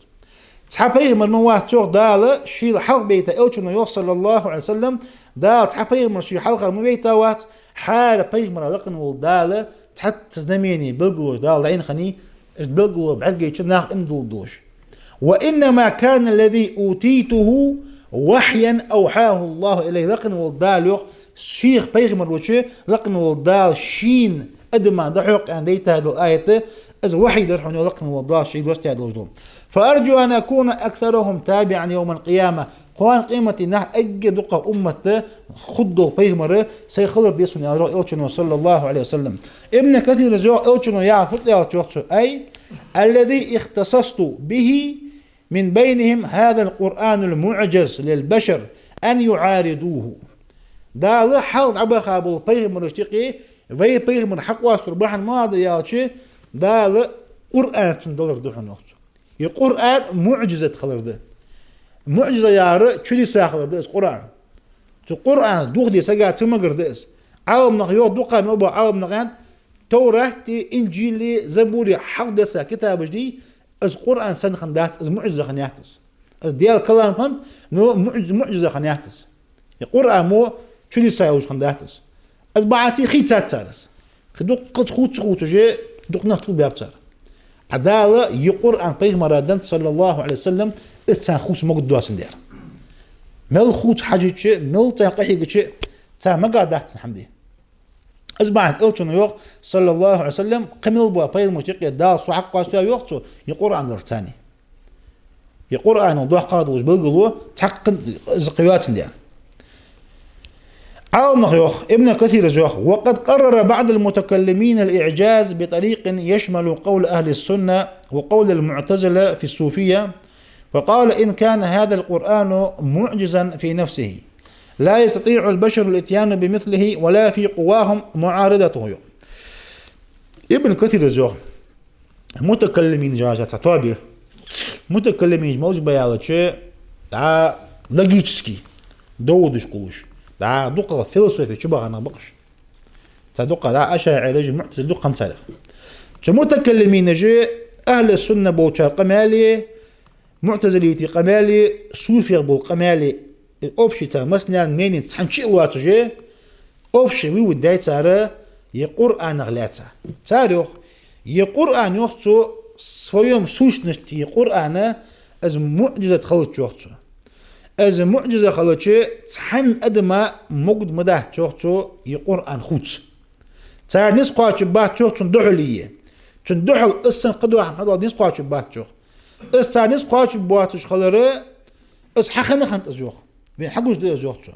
Цхьа пайхамар ма вац, йоах, Дала шийла хьалха вайта, элчано йоах, صلى الله عليه وسلم, Дала цхьа пайхамар ший хьалха ма вайта вац, хӀара пайхамара лакхе вола Дала цхьацца знамени, белгалонаш Дала дӀаайна хиннай, уж белгало бӀаргайча нах иман дуллаш. «وإنما كان الذي أوتيته وحيا أوحاه الله إلي». Лакхе вола Дала йоах, шийх пайхамар волча лакхе вола Дала шийна адамашта дӀахьокх аьнна дайта дола аят, Из вахьи дар хьона, йоах лакхе волча Дала ший доссадаь долаш дола. فأرجو أن أكون أكثرهم تابعا يوم القيامة. Кхоана къематдийнахьа эггара дукхагӀа уммат хургдола пайхамар са хилар деза сона, аьлар Элчано, صلى الله عليه وسلم. Ибн Касира йоах, Элчано яхар фуд аьлча, йоах цо: أي الذي اختصصت به من بينهم هذا القرآن المعجز للبشر أن يعارضوه. Дала хьалха дӀабаха бола пайхамарашта юкъе вай пайхамар хьакъоастар бахьан ма да аьлча, Дала Къуръан цунна далар да хьона, йоах цо. Из Къуръан муӀжизат хилар да. МуӀжиза яхар чудеса хилар да из Къуръан. Цу Къуръана духьа де сага ца магар да из. Ӏаламнаха йоах, дукха мел бола Ӏаламнаха, Товрате, Инжиле, Забуре хьалха десса китабаш дий, из Къуръан санна хиннадац, из муӀжиза хиннаяц из. Из Даьла калам хиннад, но муӀ-, муӀжиза хиннаяц из. Из Къуръан мо чудеса йолаш хиннадац из. Из бахьанца хийцад цар из. Кхы дуккхаза хувца-хувцаш дукха нах тӀабаьб цар. А Дала из Къуръан пайхамара деннад, صلى الله عليه وسلم, из царна хувца могаддоацандаь. Мел хувца хьажача, мел царна къахьегача, царна магадац царна хӀама де. Из бахьанца Элчано йоах, صلى الله عليه وسلم, кхы мел бола пайхамарашта юкъе Дала со хьакъоастадаьд, йоах цо, из Къуръан дар царна. Из Къуръанал доккхагӀа долаш белгало цхьаккха из кхы йоацандаь. Ӏаламнаха йоах, Ибн Касира йоах: وقد قرر بعض المتكلمين الإعجاز بطريق يشمل قول أهل السنة وقول المعتزلة في الصوفية، فقال: إن كان هذا القرآن معجزا في نفسه، لا يستطيع البشر الإتيان بمثله ولا في قواهم معارضته. Ибн Касира йоах, мутакаллимин яхаш цхьа тоаба я. Мутакаллимин малаш ба аьлча, дӀа логически доводаш кхоллаш, дӀа дукхагӀа философе чубаха нах ба уж. Цар дукха дӀа ашаӀираш, муӀтазилаш дукха хиннаб царех. Цу мутакаллиминаша ахӀлу сунна болчар къамаьле, муӀтазилитий къамаьле, суфех бола къамаьле, э, общий цар массанена мнени цхьан чу а лоацаш, общий вывод даьд цар из Къуръанах лаьца. Цар йоах, из Къуръан, йоах цо, в своём сущности из Къуръан, из муӀжизат хилча, йоах цо. Из муӀжиза хилча, цхьанне адама могаргдац, йоах цо, из Къуръан хувца. Цар низ кхоачаргбац, йоах, цунна духьале. Цунна духьал из санна кхыдола хӀама хьадоаладе низ кхоачаргбац, йоах. Из цар низ кхоачаргбоацаш хилар, из хьахинна хиннад из, йоах. Вайна хьагуш да из, йоах цо.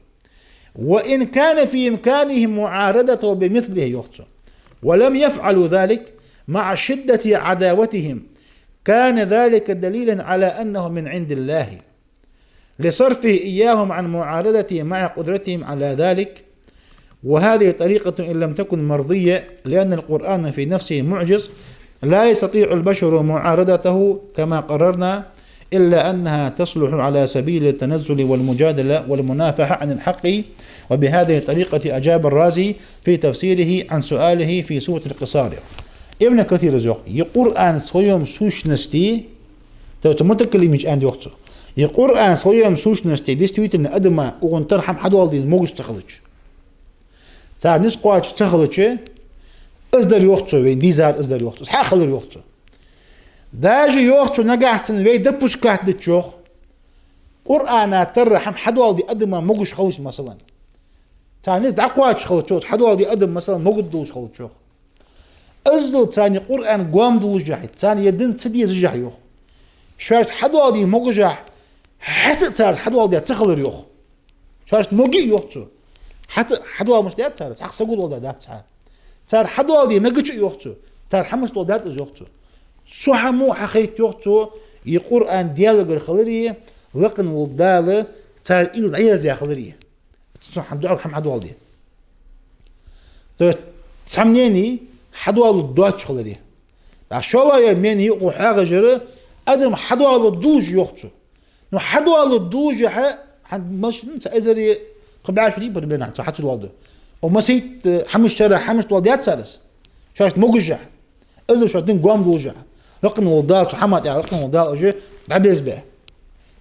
وإن كان في إمكانهم معارضته بمثله، йоах цо, ولم يفعلوا ذلك مع شدة عداوتهم، كان ذلك دليلا على أنه من عند الله لصرفه إياهم عن معارضته مع قدرتهم على ذلك، وهذه طريقة إن لم تكن مرضية، لأن القرآن في نفسه معجز لا يستطيع البشر معارضته كما قررنا، إلا أنها تصلح على سبيل التنزل والمجادلة والمنافحة عن الحق، وبهذه الطريقة أجاب الرازي في تفسيره عن سؤاله في سورة القصار. Ибн Касира йоах, из Къуръан в своём сущности, то есть мутакаллиминаш аьннад, йоах цо, из Къуръан в своём сущности действительно адама укхун тара хӀама хьадоаладе могаш ца хилча, цар низ кхоачаш ца хилча, из дар, йоах цо, вайна дийзар из дар, йоах цо, из хьахилар, йоах цо. Даже, йоах цо, нагахьа санна вай допускать дича, йоах, Къуръана тара хӀама хьадоаладе адама могаш хилча, масала, цар низ дӀакхоачаш хилча, йоах цо, хьадоаладе адама, масала, могаргдолаш хилча, йоах. Иззал царна Къуръан гоама долашехь, царна ер дин ца дезашехь, йоах, шоашта хьадоаладе могашехь, хӀаьта а цар хьадоаладаь ца хилар, йоах. Шоашта моги, йоах цо. ХӀаьта а хьадоаладаь мишта даьд цар, цхьаккха сагул дола дац цхьа. Цар хьадоаладе мегача а, йоах цо, цар хӀама мишта дола дац из, йоах цо. Цу хӀамо хьахайт, йоах цо, из Къуръан Даьлагара хилари, лакхе вола Дала цар уйла дӀаерзаяь хилари. Цу хӀама духьал хӀама хьадоаладе. То есть цхьа мнени хьадоаладе доацаш хилари. ТӀаккха шоллагӀа йола мнени юкъе хьоахаеш яр, адам хьадоаладе долаш, йоах цо. Ну, хьадоаладе долашехь, хьан машин ца эзаре кхы бӀаь шу дий примерно, цо хьа ца доаладу. О масийт, э, хӀамаш шера, хӀамаш доаладаьд цар из, шоашта могашехь. Иззал шоай дин гоама долашехь. Лакхе вола Дала цу хӀаман тӀа, лакхе вола Дала уж дӀабезабаь.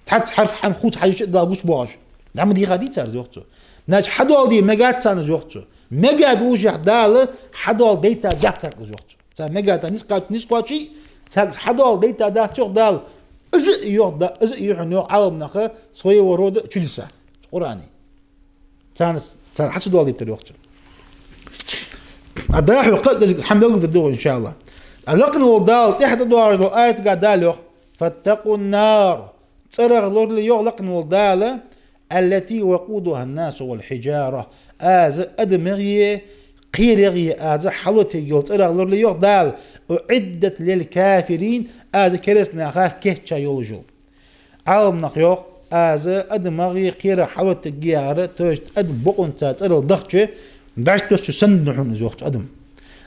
Цхьацца хьарф хӀама хувца хьажача а Дала гучабоагӀаш. ДӀа ма дийхадий цар из, йоах цо. Значит, хьадоаладе мегац царна из, йоах цо. Мега долашехь Дала хьадоаладайтаргдац царга из, йоах цо. Цар мега тӀа низ кхоач-, низ кхоаче, царга из хьадоаладайтаргдац, йоах Дала. Из а йоах да, из а йоах, йоах Ӏаламнаха, своего рода чудеса Къуръана. Царна, царна хьа ца доаладайтар, йоах цо. А дӀахо кхы а кӀезига хӀама белгалдергда вай, иншааллахӀ. А лакхе волча Дала тӀехьа тӀадоагӀаш долча аятагахь Дала йоах: «فاتقوا النار», цӀерах лорале йоах лакхе волча Дала, «التي وقودها الناس والحجارة», аз адамех а, кхерех а аз хьалотаергйола цӀерах лорале йоах Дала, «أعدت للكافرين», аз кераста наха кийчъяь йолаш йола. Ӏаламнаха йоах, аз адамех а, кхерех а хьалотаергья яхар, то есть адам бокъонца цӀерал дахча, дӀачудоссача санна да хьона из йоах цо адам.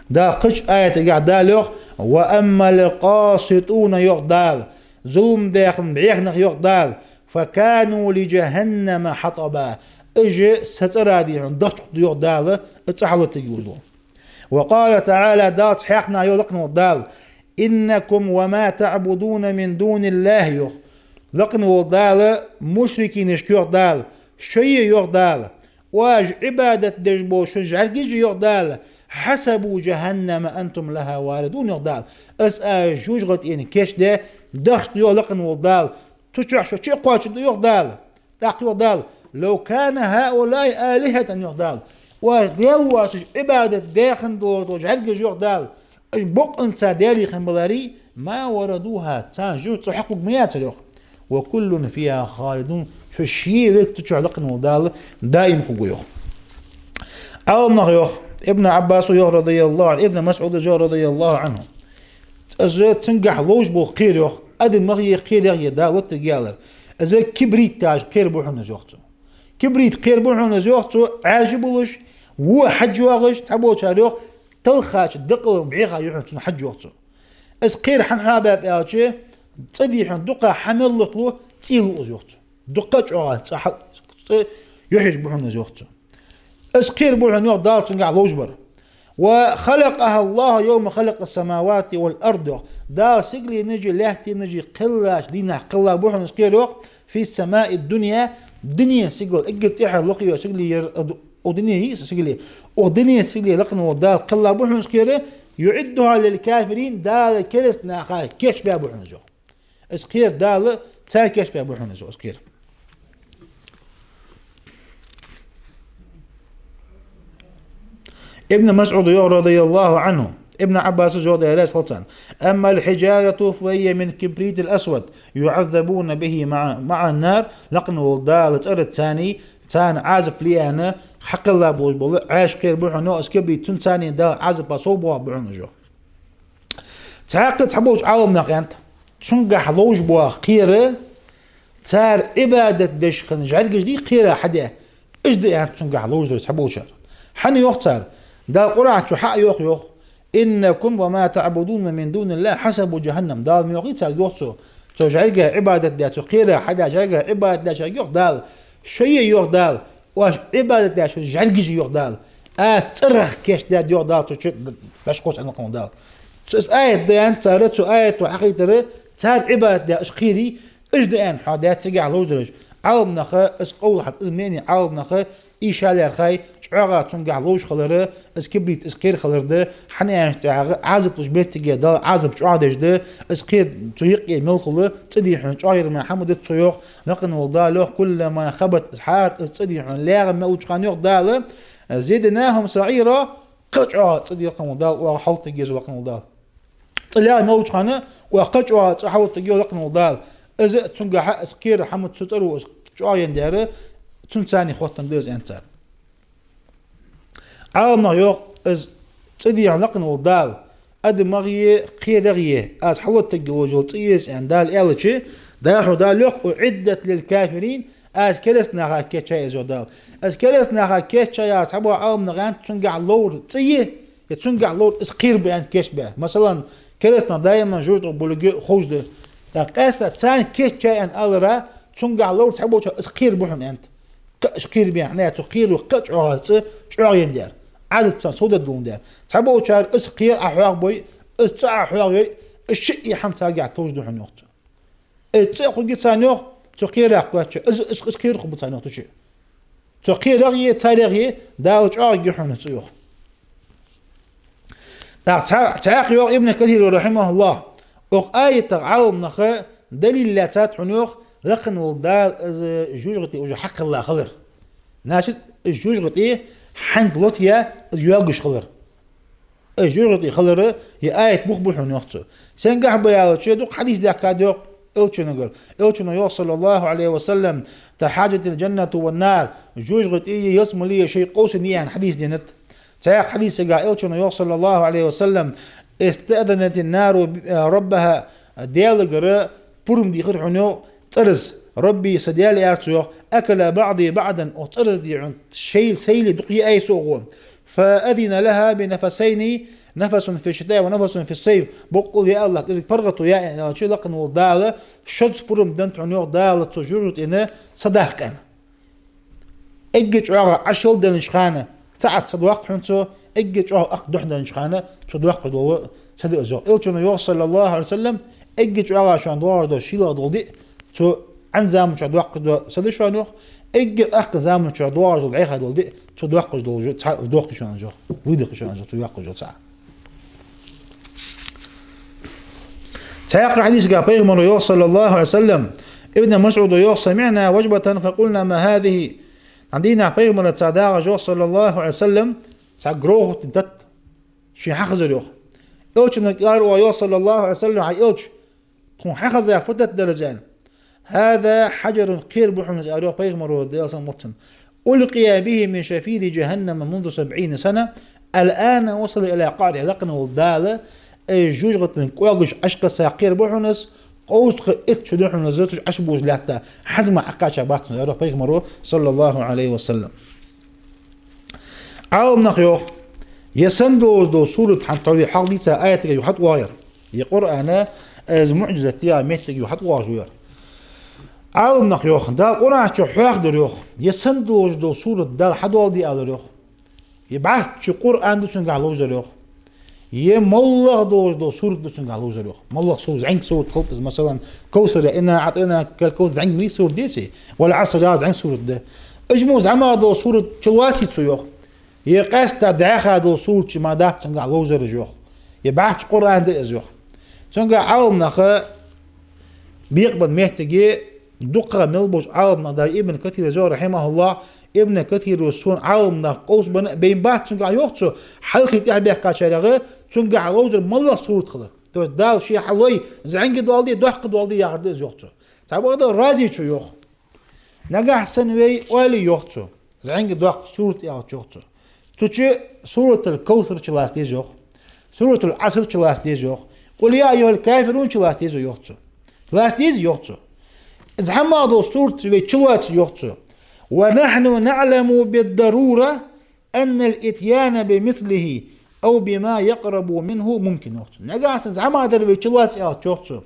Дала кхыча аятагахь Дала йоах: «وأما القاسطون», йоах Дала, зулам даь хинна бӀеха нах йоах Дала, «فكانوا لجهنم حطبا». Уж са цӀера, дий хьона, дахча хургда йоах Дала, цӀерах хьалотаергйолаш дола. وقال تعالى, Дала цхьаькха а йоах лакхе волча Дала: «إنكم وما تعبدون من دون الله», йоах. Лакхе волча Дала мушрикинашка йоах Дала, шоай а йоах Дала, оаш Ӏибадат деш бола шун жӀаргаш а йоах Дала, «حصب جهنم أنتم لها واردون», йоах Дала. Аз оаш жожагӀатен кийчдаь дахча да йоах лакхе волча Дала. Цу чу шо чу а кхоачаргда йоах Дала. ТӀаккха йоах Дала: «لو كان هؤلاء آلهة», йоах Дала. Оаш Даьла воацаш Ӏибадат даь хинна дола жӀаргаш йоах Дала. Уж бокъонца Даьлий хинна баларе, «ما وردوها», царна жожагӀате хьакхуврг ма яцар йоах. «وكل فيها خالدون», шо ший век цу чу лакхе волча Дала даим хургва йоах. Ӏаламнаха йоах, Ибн Ӏаббаса йоах, رضي الله عنه, Ибн МасӀуда йоах, رضي الله عنه. Из цунгахь ловш бола кхера йоах, адамех а, кхерех а Дала лоттаргьялар. Из кибрит яхаш кхера ба хьона из йоах цо. Кибрит кхера ба хьона из йоах цо, Ӏаьржа болаш, во хьаж йоагӀаш, цхьаболчар йоах, талхача дакъа бӀеха я хьона цун хьаж йоах цо. Из кхера хьан хьабаьб аьлча, цӀа, дий хьона, дукха хьа мел лоталу, цӀий лу из йоах цо. Дукха чӀоагӀа цӀа хьа-, цӀа юхьаш ба хьона из йоах цо. Из кхера ба хьона йоах Дала цунгахь ловш бар. «وخلقها الله يوم خلق السماوات والأرض», йоах. Дала сигаленаш а, лаьттанаш а кхеллача дийнахьа кхелла ба хьона из кхера йоах, «في السماء الدنيا», дунен сигала, эггара тӀехьара лакхе йола сигале яр, укх дунен йиъ са сигале, укх дунен сигале лакхе волча Дала кхелла ба хьона из кхера, «يعدها للكافرين», Дала кераста наха кийчбаь ба хьона из йоах. Из кхера Дала царна кийчбаь ба хьона из йоах, из кхера. Ибн МасӀуда йоах, رضي الله عنه, Ибн Ӏаббаса йоах, Даьла раьза хилва царна: «أما الحجارة فهي من الكبريت الأسود يعذبون به مع، مع النار», лакхе волча Дала цӀерца царна, царна Ӏазап ле аьнна, хьакхелла болаш бола Ӏаьржа кхера ба хьона, из кибрит, цунца царна Дала Ӏазапах совбоахаргба хьона из йоах. Цхьаькха а цхьаболча Ӏаламнаха аьннад, цунгахь ловш бола кхера, цар Ӏибадат деш хинна жӀаргаш дий кхера хьадаь, уж да аьннад цунгахь ловш дар цхьаболчар. ХӀана йоах цар? Дала Къуръан чу хьа а йоах йоах: «إنكم وما تعبدون من دون الله حصب جهنم». Дала ма йоахий царга йоах цо, цу жӀарга Ӏибадат даь, цу кхера хьадаь жӀарга Ӏибадат даь шоайга йоах Дала, шоай а йоах Дала, оаш Ӏибадат даь шун жӀаргаш а йоах Дала, аз цӀерах кийчдаьд йоах Дала цу чу, дӀакхоачаргда аьнна лакхе волча Дала. Цу, из аят да аьннад цар, цу аято хьахайтар, цар Ӏибадат даь уж кхерий, уж да аьнна хьоахадаьд цигахь ловш дараш. Ӏаламнаха из къовл хьадаьд, из мнени Ӏаламнаха ийша лаьрхӀай, чӀоагӀа цунгахь ловш хилар, из кибрит, из кхера хилар да, хӀана аьлча тӀехьагӀа Ӏазап луш моттиге Дала Ӏазап чӀоагӀа деш да, из кхера цу юкъе мел хул, цӀа, дий хьона, чӀоагӀъяр мара хӀама дац цо йоах, лакхе волча Дала йоах: «كلما خبت», из хӀара, из цӀа, дий хьона, лаьгӀа мел луча хана йоах Дала, «زدناهم سعيرا», кхы а чӀоагӀа цӀа, дий, лакхе волча Дала оаха хьалотаергья из лакхе волча Дала. ЦӀа лаьгӀа мел луча хана оаха кхы а чӀоагӀа цӀа хьалотаергья лакхе волча Дала. Из цунгахьа, из кхера хӀама, цу цӀеро из чӀоагӀъенна дар, цунца царна хоттаденна да из аьннад цар. Ӏаламнаха йоах, из цӀа, дий хьона, лакхе волча Дала, адамех а, кхерех а аз хьалотаергйолаш йола цӀа я из аьнна Дала аьлча, дӀахо Дала йоах: «أعدت للكافرين», аз кераста наха кийчъяьй из йоах Дала. Из кераста наха кийчъяьй яхар цхьабола Ӏаламнаха аьннад, цунгахь ловр цӀа я, е цунгахь ловр из кхера ба аьнна кийчбаь. Масала, кераста нах даим жожагӀатах болга ховш да. ТӀаккха къаьстта царна кийчъяьй аьнна аларах, цунгахь ловр цхьаболчар из кхера ба хьона аьннад. Кхы а уж кхера ба аьнна, хӀана аьлча цу кхеро кхы а чӀоагӀа цӀа чӀоагӀъенна дар, Ӏазап царна совдергдолаш дар. Цхьаболчар из кхера Ӏохьоахабой, из цӀа Ӏохьоахайой, из шиъ а хӀама царгахь товш да хьона йоах цо. Из цӀа а хургья царна йоах, цу кхерах кхоачча, из, из, из кхера хургба царна йоах цу чу. Цу кхерах а, царех а Дала чӀоагӀъергья хьона из цӀа йоах. ТӀаккха цхьа-, цхьаькха йоах Ибн Касира, رحمه الله, укх аятах Ӏаламнаха далил лаьцад хьона йоах, лакхе волча Дала из жожагӀате уже хьакхелла хилар. Значит, из жожагӀате хӀанз лотаяь, из йоагаш хилар. Из жожагӀате хилар ер аят бух ба хьона, йоах цо. Сенгахьа ба аьлча, дукха хьадис даьхкад, йоах, Элчангара. Элчано йоах, صلى الله عليه وسلم: «تحاجت الجنة والنار». ЖожагӀатеи ялсмалеи шоай къовсаме я аьнна хьадис денад. Цхьаькха хьадисагахьа Элчано йоах, صلى الله عليه وسلم: «استأذنت النار ربها». Даьлагара пурам дийхар хьона, йоах, цӀераз: «ربي, са Даьла, — аьлар цо, йоах, — أكل بعضي بعضا, укх цӀераз, дий хьона, шоайла сайла дукха яьй сога. فأذن لها بنفسين، نفس في الشتاء ونفس في الصيف». Боккъала, я АллахӀ, кӀезига паргӀато яь, аьнна аьлча, лакхавола Дала шозза пурам деннад хьона, йоах, Дала цу жожагӀатен са даккха аьнна. Эггара чӀоагӀа Ӏаш йолча деннача хана цаӀ са доаккх хьона цо, эггара чӀоагӀа акха духьа деннача хана цо доаккхаш дола са да из, йоах. Элчано йоах, صلى الله عليه وسلم: «Эггара чӀоагӀа шоана доагӀаш дола шийлагӀа дола ди цо Ӏан заман чу доаккхаш дола са да шоана, йоах. Эггара акха заман чу доагӀаш дола, дӀаяхьа дола ди цо доаккхаш дола жо-, цхьа доаккх шоана, йоах. Вуйдакх шоана, йоах, цо доаккхаш дола цхьа». Цхьаькха хьадисагахьа пайхамаро йоах, صلى الله عليه وسلم, Ибн МасӀуда йоах: «سمعنا وجبة فقلنا ما هذه». Цхьан дийнахьа пайхамарца дагӀаш, йоах, صلى الله عليه وسلم, цхьа грохотный тата шийна хьахезар, йоах. Элчанга аьлар оаха, йоах, صلى الله عليه وسلم: «ХӀай Элча, тхона хьахеза фу тата да из?» «هذا حجر, кхера ба хьона из, — аьлар, йоах, пайхамаро, Даьла салам хилда цунна, — ألقي به من شفير جهنم منذ سبعين سنة، الآن وصل إلى قعره». Лакхавола Дала из жожагӀатен кӀоагаш Ӏаш кхесса кхера ба хьона из, кховзткъа итт шу да хьона из цу чу Ӏаш болаш латта, хӀанз мара Ӏокхаьча бац хьона из, аьлар, йоах, пайхамаро, صلى الله عليه وسلم. Ӏаламнаха йоах, ер санна долаш дола сурат хьан тхьове хьалха дийца аятага юха тӀа оагӀа ер. Ер Къуръана из муӀжизат я моттиг юха тӀа оагӀаш ва ер. Ӏаламнаха йоах, Дала Къуръана чу хьоахадаьр йоах, ер санна долаш дола сурат Дала хьадоаладе аьлар йоах. Ер бӀарчча Къуръан да цунгахьа ловзар йоах. Ер моллагӀа долаш дола сурат да цунгахьа ловзар йоах. МоллагӀа сурат, зӀамига сурат хилда из, масала, Кавсар, «إنا أعطيناك الكوثر», зӀамига ма йий сурат, деций? «والعصر», зӀамига сурат да. Уж мо зӀамагӀа дола сурат чулоаций цо йоах. Ер къаьстта дӀаьха дола сурат чу мара дац цунгахьа ловзар йоах. Ер бӀарчча Къуръан да из йоах. Цунгахьа Ӏаламнаха бекъабенна моттиг я, дукхагӀа мел болча Ӏаламнаха, даже Ибн Касира йоах, رحمه الله, Ибн Касира сона Ӏаламнах къовсабенна а бейна бац цунгахьа, йоах цо, хьалхе тӀехьабаьхкачарех цунгахьа ловзар моллагӀа сурат хилар. То есть Дала ше хьалой зӀамига доаладе, доккха доаладе яхар да из, йоах цо. Цхьабакъда Разичо йоах. Нагахьа санна вай оале, йоах цо, зӀамига доккха сурат аьлча, йоах цо, цу чу Суратуль-Кавсар чулоаца деза, йоах. Суратуль-Ӏаср чулоаца деза, йоах. «قل يا أيها الكافرون» чулоаца деза, йоах цо. Чулоаца деза, йоах цо. Из зӀамагӀа дола сурат вай чулоац, йоах цо. «ونحن نعلم بالضرورة أن الإتيان بمثله أو بما يقرب منه ممكن», йоах цо. Нагахьа санна зӀамагӀа дар вай чулоац аьлча, йоах цо,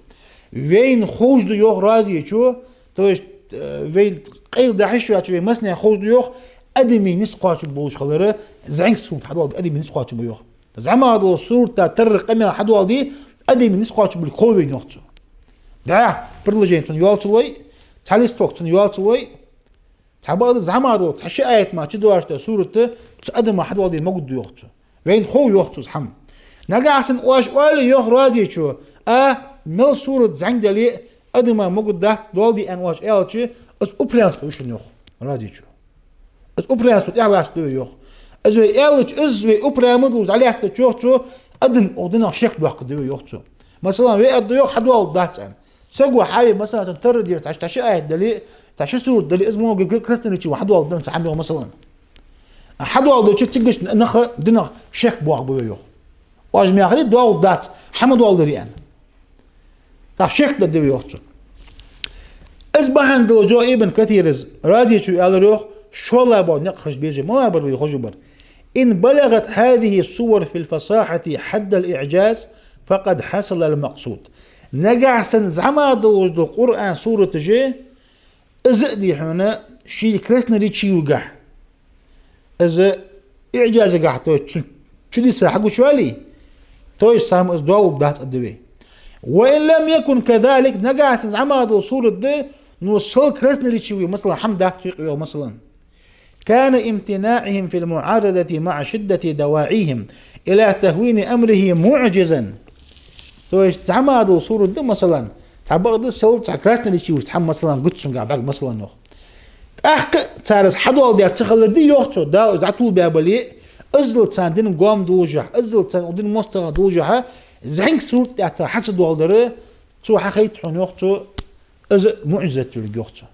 вайна ховш да, йоах Разичо, то есть, э, вайна къайла дӀахьош йоацаш вай массане ховш да, йоах, адамий низ кхоачаргболаш хилар, зӀамига сурат хьадоаладе адамий низ кхоачаргба, йоах. ЗӀамагӀа дола сурат тара къамаьл хьадоаладе адамий низ кхоачаргболга хов вайна, йоах цо. ДӀа предложени цунна йоал ца лой, цхьа листок цунна йоал ца лой, цхьабакъда зӀамагӀа дола цхьа-ши аят мара чудоагӀаш дола сурат цу адама хьадоаладе могаргда, йоах цо. Вайна хов, йоах цо, из хӀама. Нагахьа санна оаш оале, йоах Разичо, а, мел сурат зӀамига дале а, адама могаргдац доаладе аьнна оаш аьлча, из упрямство я шун, йоах Разичо. Из упрямство тӀехьалаца да вай, йоах. Из вай аьлча, из вай упрямство дӀалаьттача, йоах цо, адам укх динах шек доаккхаргда вай, йоах цо. Масала, вай аргда, йоах, хьадоаладац аьнна. Саго хьаве, масала, цун тара деза, цхьа-ши аят дале, цхьа-ши сурат дале, из мо г-, г-, красноречиво хьадоаладаьд цхьа хӀама, йоах, масала. А хьадоаладича, цигача наха динах шек боаккхаргба вай, йоах. Оаш ма яхарий доаладац, хьа ма доаладарий аьнна. ТӀаккха шек дергда вай, йоах цо. Из бахьан долаш, йоах Ибн Касира, Разичо аьлар, йоах, шоллагӀа бола никъ ховш беза, малагӀа бар вай ховш бар. «إن بلغت هذه السور في الفصاحة حد الإعجاز فقد حصل المقصود». Нагахьа санна зӀамагӀа долаш дола Къуръан сураташ, из а, дий хьона, ший красноречивагахьа, из иӀжазагахьа, то есть цун чудеса хьагучавале, то же самое из доаладац аргда вай. «وإن لم يكن كذلك», нагахьа санна зӀамагӀа дола сурат да, но сел красноречивый, масала, хӀама дац цу юкъе, йоах, масала. «كان امتناعهم في المعارضة مع شدة دواعيهم إلى تهوين أمره معجزا». То есть зӀамагӀа дола сурат да, масала, цхьабакъда сел цхьа красноречивый хӀама, масала, гуц цунгахьа бӀарг, масала, йоах. ТӀаккха цар из хьадоаладаь ца хилар да, йоах цо, Дала из дӀатулбаь бале Иззал царна дина гоама долашехь, иззал царна дина моастагӀал долашехь, зӀамига сурат тӀа цар хьа ца доаладаре, цо хьахайт хьона, йоах цо, из муӀжизат йолга, йоах цо.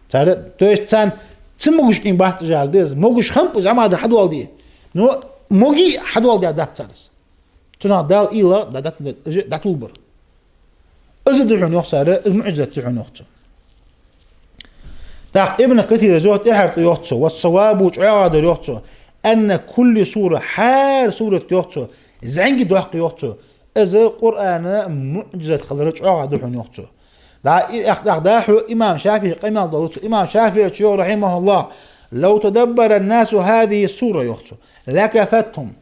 Цар, то есть царна ца могаш къин бац из аьлча, из могаш хиннаб из Ӏамада хьадоаладе. Но моги хьадоаладаь дац цар из. Цунах Дала уйла дӀа-, дӀа-, дӀатулбар. Из да хьона, йоах цар, из муӀжизат да хьона, йоах цо. ТӀаккха Ибн Касира йоах, тӀехьарча йоах цо, والصواب, чӀоагӀа дар, йоах цо, أن كل سورة, хӀара сурат, йоах цо, зӀамига доккха, йоах цо, из Къуръана муӀжизат хилар чӀоагӀа да хьона, йоах цо. ДӀа-, и-, ах-, ах-, дӀахо имам ШафиӀий къамаьл ду цо. Имам ШафиӀийс йоах, رحمه الله: لو تدبر الناس هذه السورة, йоах цо, لكفتهم.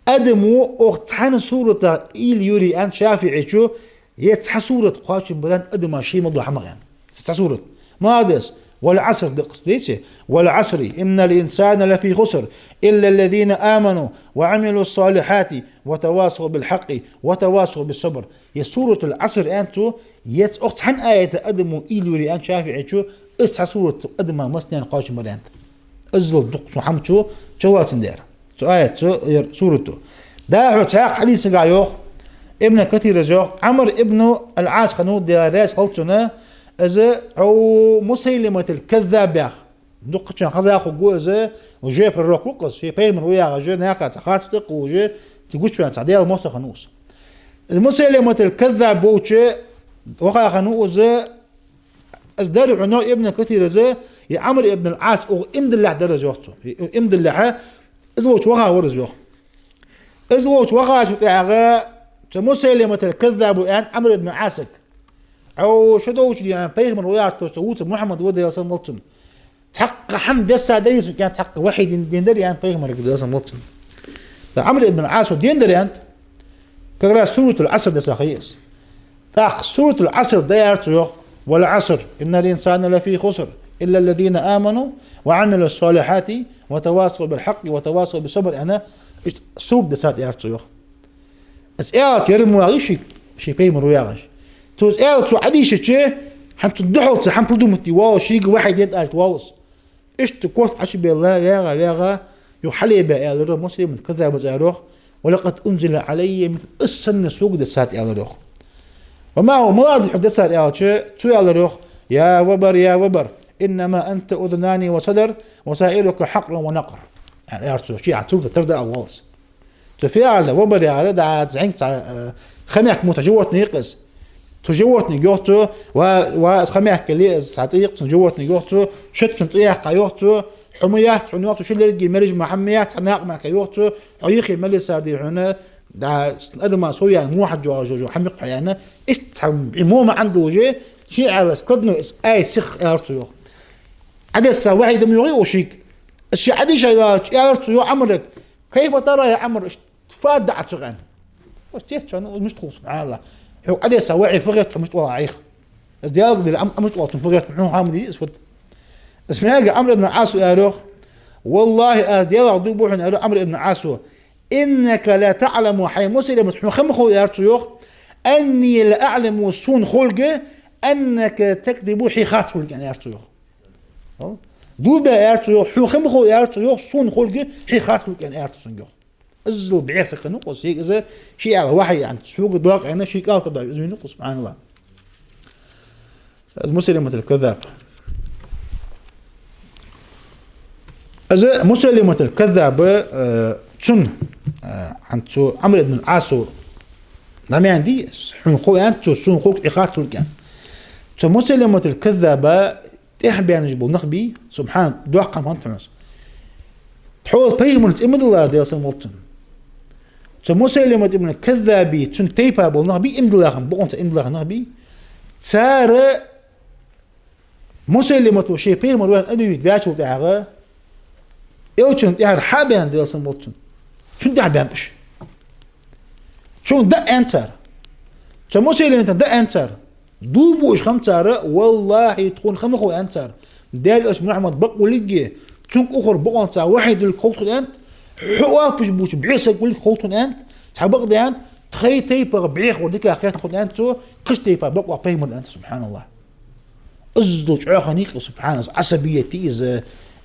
Адамо укх цхьан суратах уйла йире аьннад ШафиӀийс, е цхьа сурат кхоачам бар аьннад адама ший мел дола хӀамах аьннад. Цхьа сурат. Малагӏа да из? والعصر, дакъа дийцача: والعصر إن الإنسان لفي خسر إلا الذين آمنوا وعملوا الصالحات وتواصوا بالحق وتواصوا بالصبر. Е Суратуль-Ӏаср аьннад цо, е цхьа, укх цхьан аята адамо уйла йире аьннад ШафиӀийс, из цхьа сурат адама массанена кхоачам бар аьннад. Иззал дукха цу хӀаман чу чулоацандаь. Цу аят, цу ер сурато. ДӀахо цхьаькха хьадисагахь йоах, Ибн Касира йоах, Ӏамр ибн аль-Ӏас хиннав, Даьла раьза хилва цунна, из Ӏу Мусайлиматуль-Каззабах. Дукхачарна хеза хургва из, лжепророк ва-кх из, ше пайхамар ва яхаш, наха цхьа харц тӀакхувлаш, цу гучаваьнна цхьа Даьла моастагӀа хиннав из. Из Мусайлиматуль-Каззаб волча ваха хиннав из, из дар хьона Ибн Касира, из, е Ӏамр ибн аль-Ӏас, укх иман диллалехь дар из, йоах цо. Иман диллалехь, из волча ваха вар из, йоах. Из волча вахачул тӀехьагӀа цу Мусайлиматуль-Каззабо аьннад Ӏамр ибн аль-Ӏасага: Ӏу шо долча дийнахьа пайхамар ва яхаш, то есть вувцар Мухьаммад ва, Даьла салам хилда цунна. Цхьаккха хӀама дессадаьд сона, цхьаккха вахьи ден-, дендаьд аьннад пайхамарга, Даьла салам хилда цунна. ТӀаккха Ӏамр ибн аль-Ӏасо дендаьд аьннад, как раз Суратуль-Ӏаср десса ха я из. ТӀаккха Суратуль-Ӏаср даьд цо, йоах: والعصر إن الإنسان لفي خسر إلا الذين آمنوا وعملوا الصالحات وتواصوا بالحق وتواصوا بالصبر, аьнна, иштта сурат дессад, аьлар цо, йоах. Из аьлча, ер мо вий ший, ший пайхамар ва яхаш. Цо из аьлча, цо Ӏодийшача, хӀанз цунна духьал цхьа хӀама придумать де воалл, шийга вахьи денад аьлча воалл из. Иштта корта Ӏочубелла, вагӀа, вагӀа, юха хьалбаь аьлар Мусайлиматуль-Каззаба, аьлар, йоах: ولقد أنزل علي مثل, из санна сога дессад, аьлар, йоах. وما هو, малагӀа да хьога дессар аьлча, цо аьлар, йоах: يا وبر، يا وبر، إنما أنت أذنان وصدر، وسائرك حقر ونقر. Аьлар цо, ший а цугда тарда а воллас. Цо фу аьлар, вабар яхар, дӀа зӀамига цхьа, э, хомаьхк мо, цхьа животное я-кх из. Цу животнега йоах цо, ва, ва, из хомаьхк ле, из цхьа цӀи я-кх цун, животнега йоах цо, шуца цун цӀи яьккха йоах цо, хьо ма яц хьона, йоах цо, ши лерга мераж ма хьа ма яц, хьа накъа ма яц йоах цо, хьо йиххе мел йисар да хьона, дӀа, адама сов яьнна, мохьад йоагӀаш йола хӀама я-кх хьо, аьнна, иштта цхьа мо маӀан долаш, ший аьлар, складной из аят сиха, аьлар цо, йоах. Ӏодесса вахьи да ма йоагӀий укх шийга. Из ше Ӏодийша ваьлча, аьлар цо, йоах, Ӏамрага: كيف ترى يا عمرو؟ Иштта фу да Ӏа цу хана? Ва, цецваьнна, мишта хул, субхьаналлахӀ. Хьога Ӏодесса вахьи фу хет хьона, мишта оал Ӏайха? Из Даьлага дилла, ам-, мишта оал цунна, фу хет хьона, хьона хӀама дий из, фуд? Из мега Ӏамр ибн аль-Ӏасо аьлар, йоах: والله, аз Даьлах дув буъ хьона, аьлар Ӏамр ибн аль-Ӏасо, إنك لتعلم, хьай Мусайлимат, хьона хӀама хов, аьлар цо, йоах, أني لأعلم, сона ховлга, أنك تكذب, хьо харц волга, аьлар цо, йоах. Дув баь, аьлар цо, йоах, хьона хӀама хов, аьлар цо, йоах, сона ховлга, хьо харц волга, аьлар цо цунга, йоах. Иззал бӀеха саг хиннав-кх из, ше из аьлча, вахьи, аьнна, сога доакъ, аьнна, ший кӀал тӀа баь из вийнав-кх, субхьаналлахӀ. Из Мусайлиматуль-Каззаб. Из Мусайлиматуль-Каззаб, э, цунна, э, хӀанз цу Ӏамр ибн аль-Ӏасо дӀамаьнди, хьона хов, аьннад цо, сона ховлга, хьо харц волга, аьнна. Цу Мусайлиматуль-Каззаба тӀехьа баьннаш бола нах бий, субхьан, доккха хӀама хиннад хьона из. Тхьовра пайхамарца иман дилла, Даьла салам хилда цунна. Цу Мусайлимат ибн Каззаби, цун тайпа бола нах бий, иман дилла хинна, бокъонца иман дилла хинна нах бий. Цар Мусайлимато ше пайхамар ва аьнна объявить даьчул тӀехьагӀа, элчан тӀехьара хьа а баьнна, Даьла салам хилда цунна. Цунна тӀехьа баьннаб уж. Цунга дӀааьннад цар. Цу Мусайлимата дӀааьннад цар. Дув буаш хиннаб цар: валлахӀи, тхона хӀама хов, аьннад цар. Даьла элча Мухьаммад бакъ волга, цунга укхар бокъонца вахьи долга хов тхона, аьннад. Хьо оапаш болча бӀеха саг волга хов тхона, аьннад. Цхьабакъда, аьннад, тхоай тайпах бӀеха вар дика хет тхона, аьннад цо, кхыча тайпах бакъваь пайхамар, аьннад, субхьаналлахӀ. Иззал чӀоагӀа хиннай-кх, субхьаналлахӀ, из Ӏасабият я из,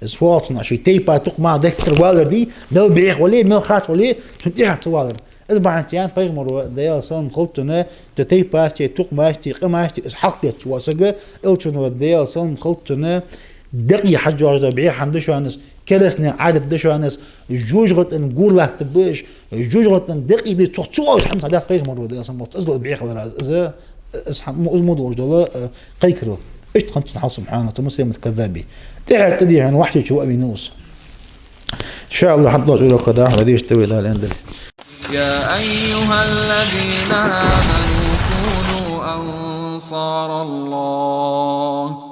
Из фу оал цунах, ший тайпа, тукхама деттар валар дий, мел бӀеха вале, мел харц вале, цунна тӀехьа ца валар. Из бахьан долаш аьннад пайхамара, Даьла салам хилда цунна, цу тайпашта, тукхамашта, къамашта из хьалхадетташ вола саг, Элчано, Даьла салам хилда цунна, декъий хьажа йоагӀаш да, бӀеха хӀама да шоана из, керастий Ӏадат да шоана из, жожагӀатен гур латтаргба уж, жожагӀатен декъий да, цох ца оалаш хӀама цхьа дац, пайхамара, Даьла салам хилда цунна, из ла бӀеха лар аз, из, из хӀама, из мо долаш дола, э, кхайкарал. Иштта хиннад цун хьал, субхьанахӀ, цу Муслимат Каззаби. ТӀехьара тӀадийхьа Вахьшийчо ваь вийнав из. Ин ша АллахӀ, хьадоагӀача урока тӀа вай дешаш да вай Дала аьннадале. يا أيها الذين آمنوا كونوا أنصار الله.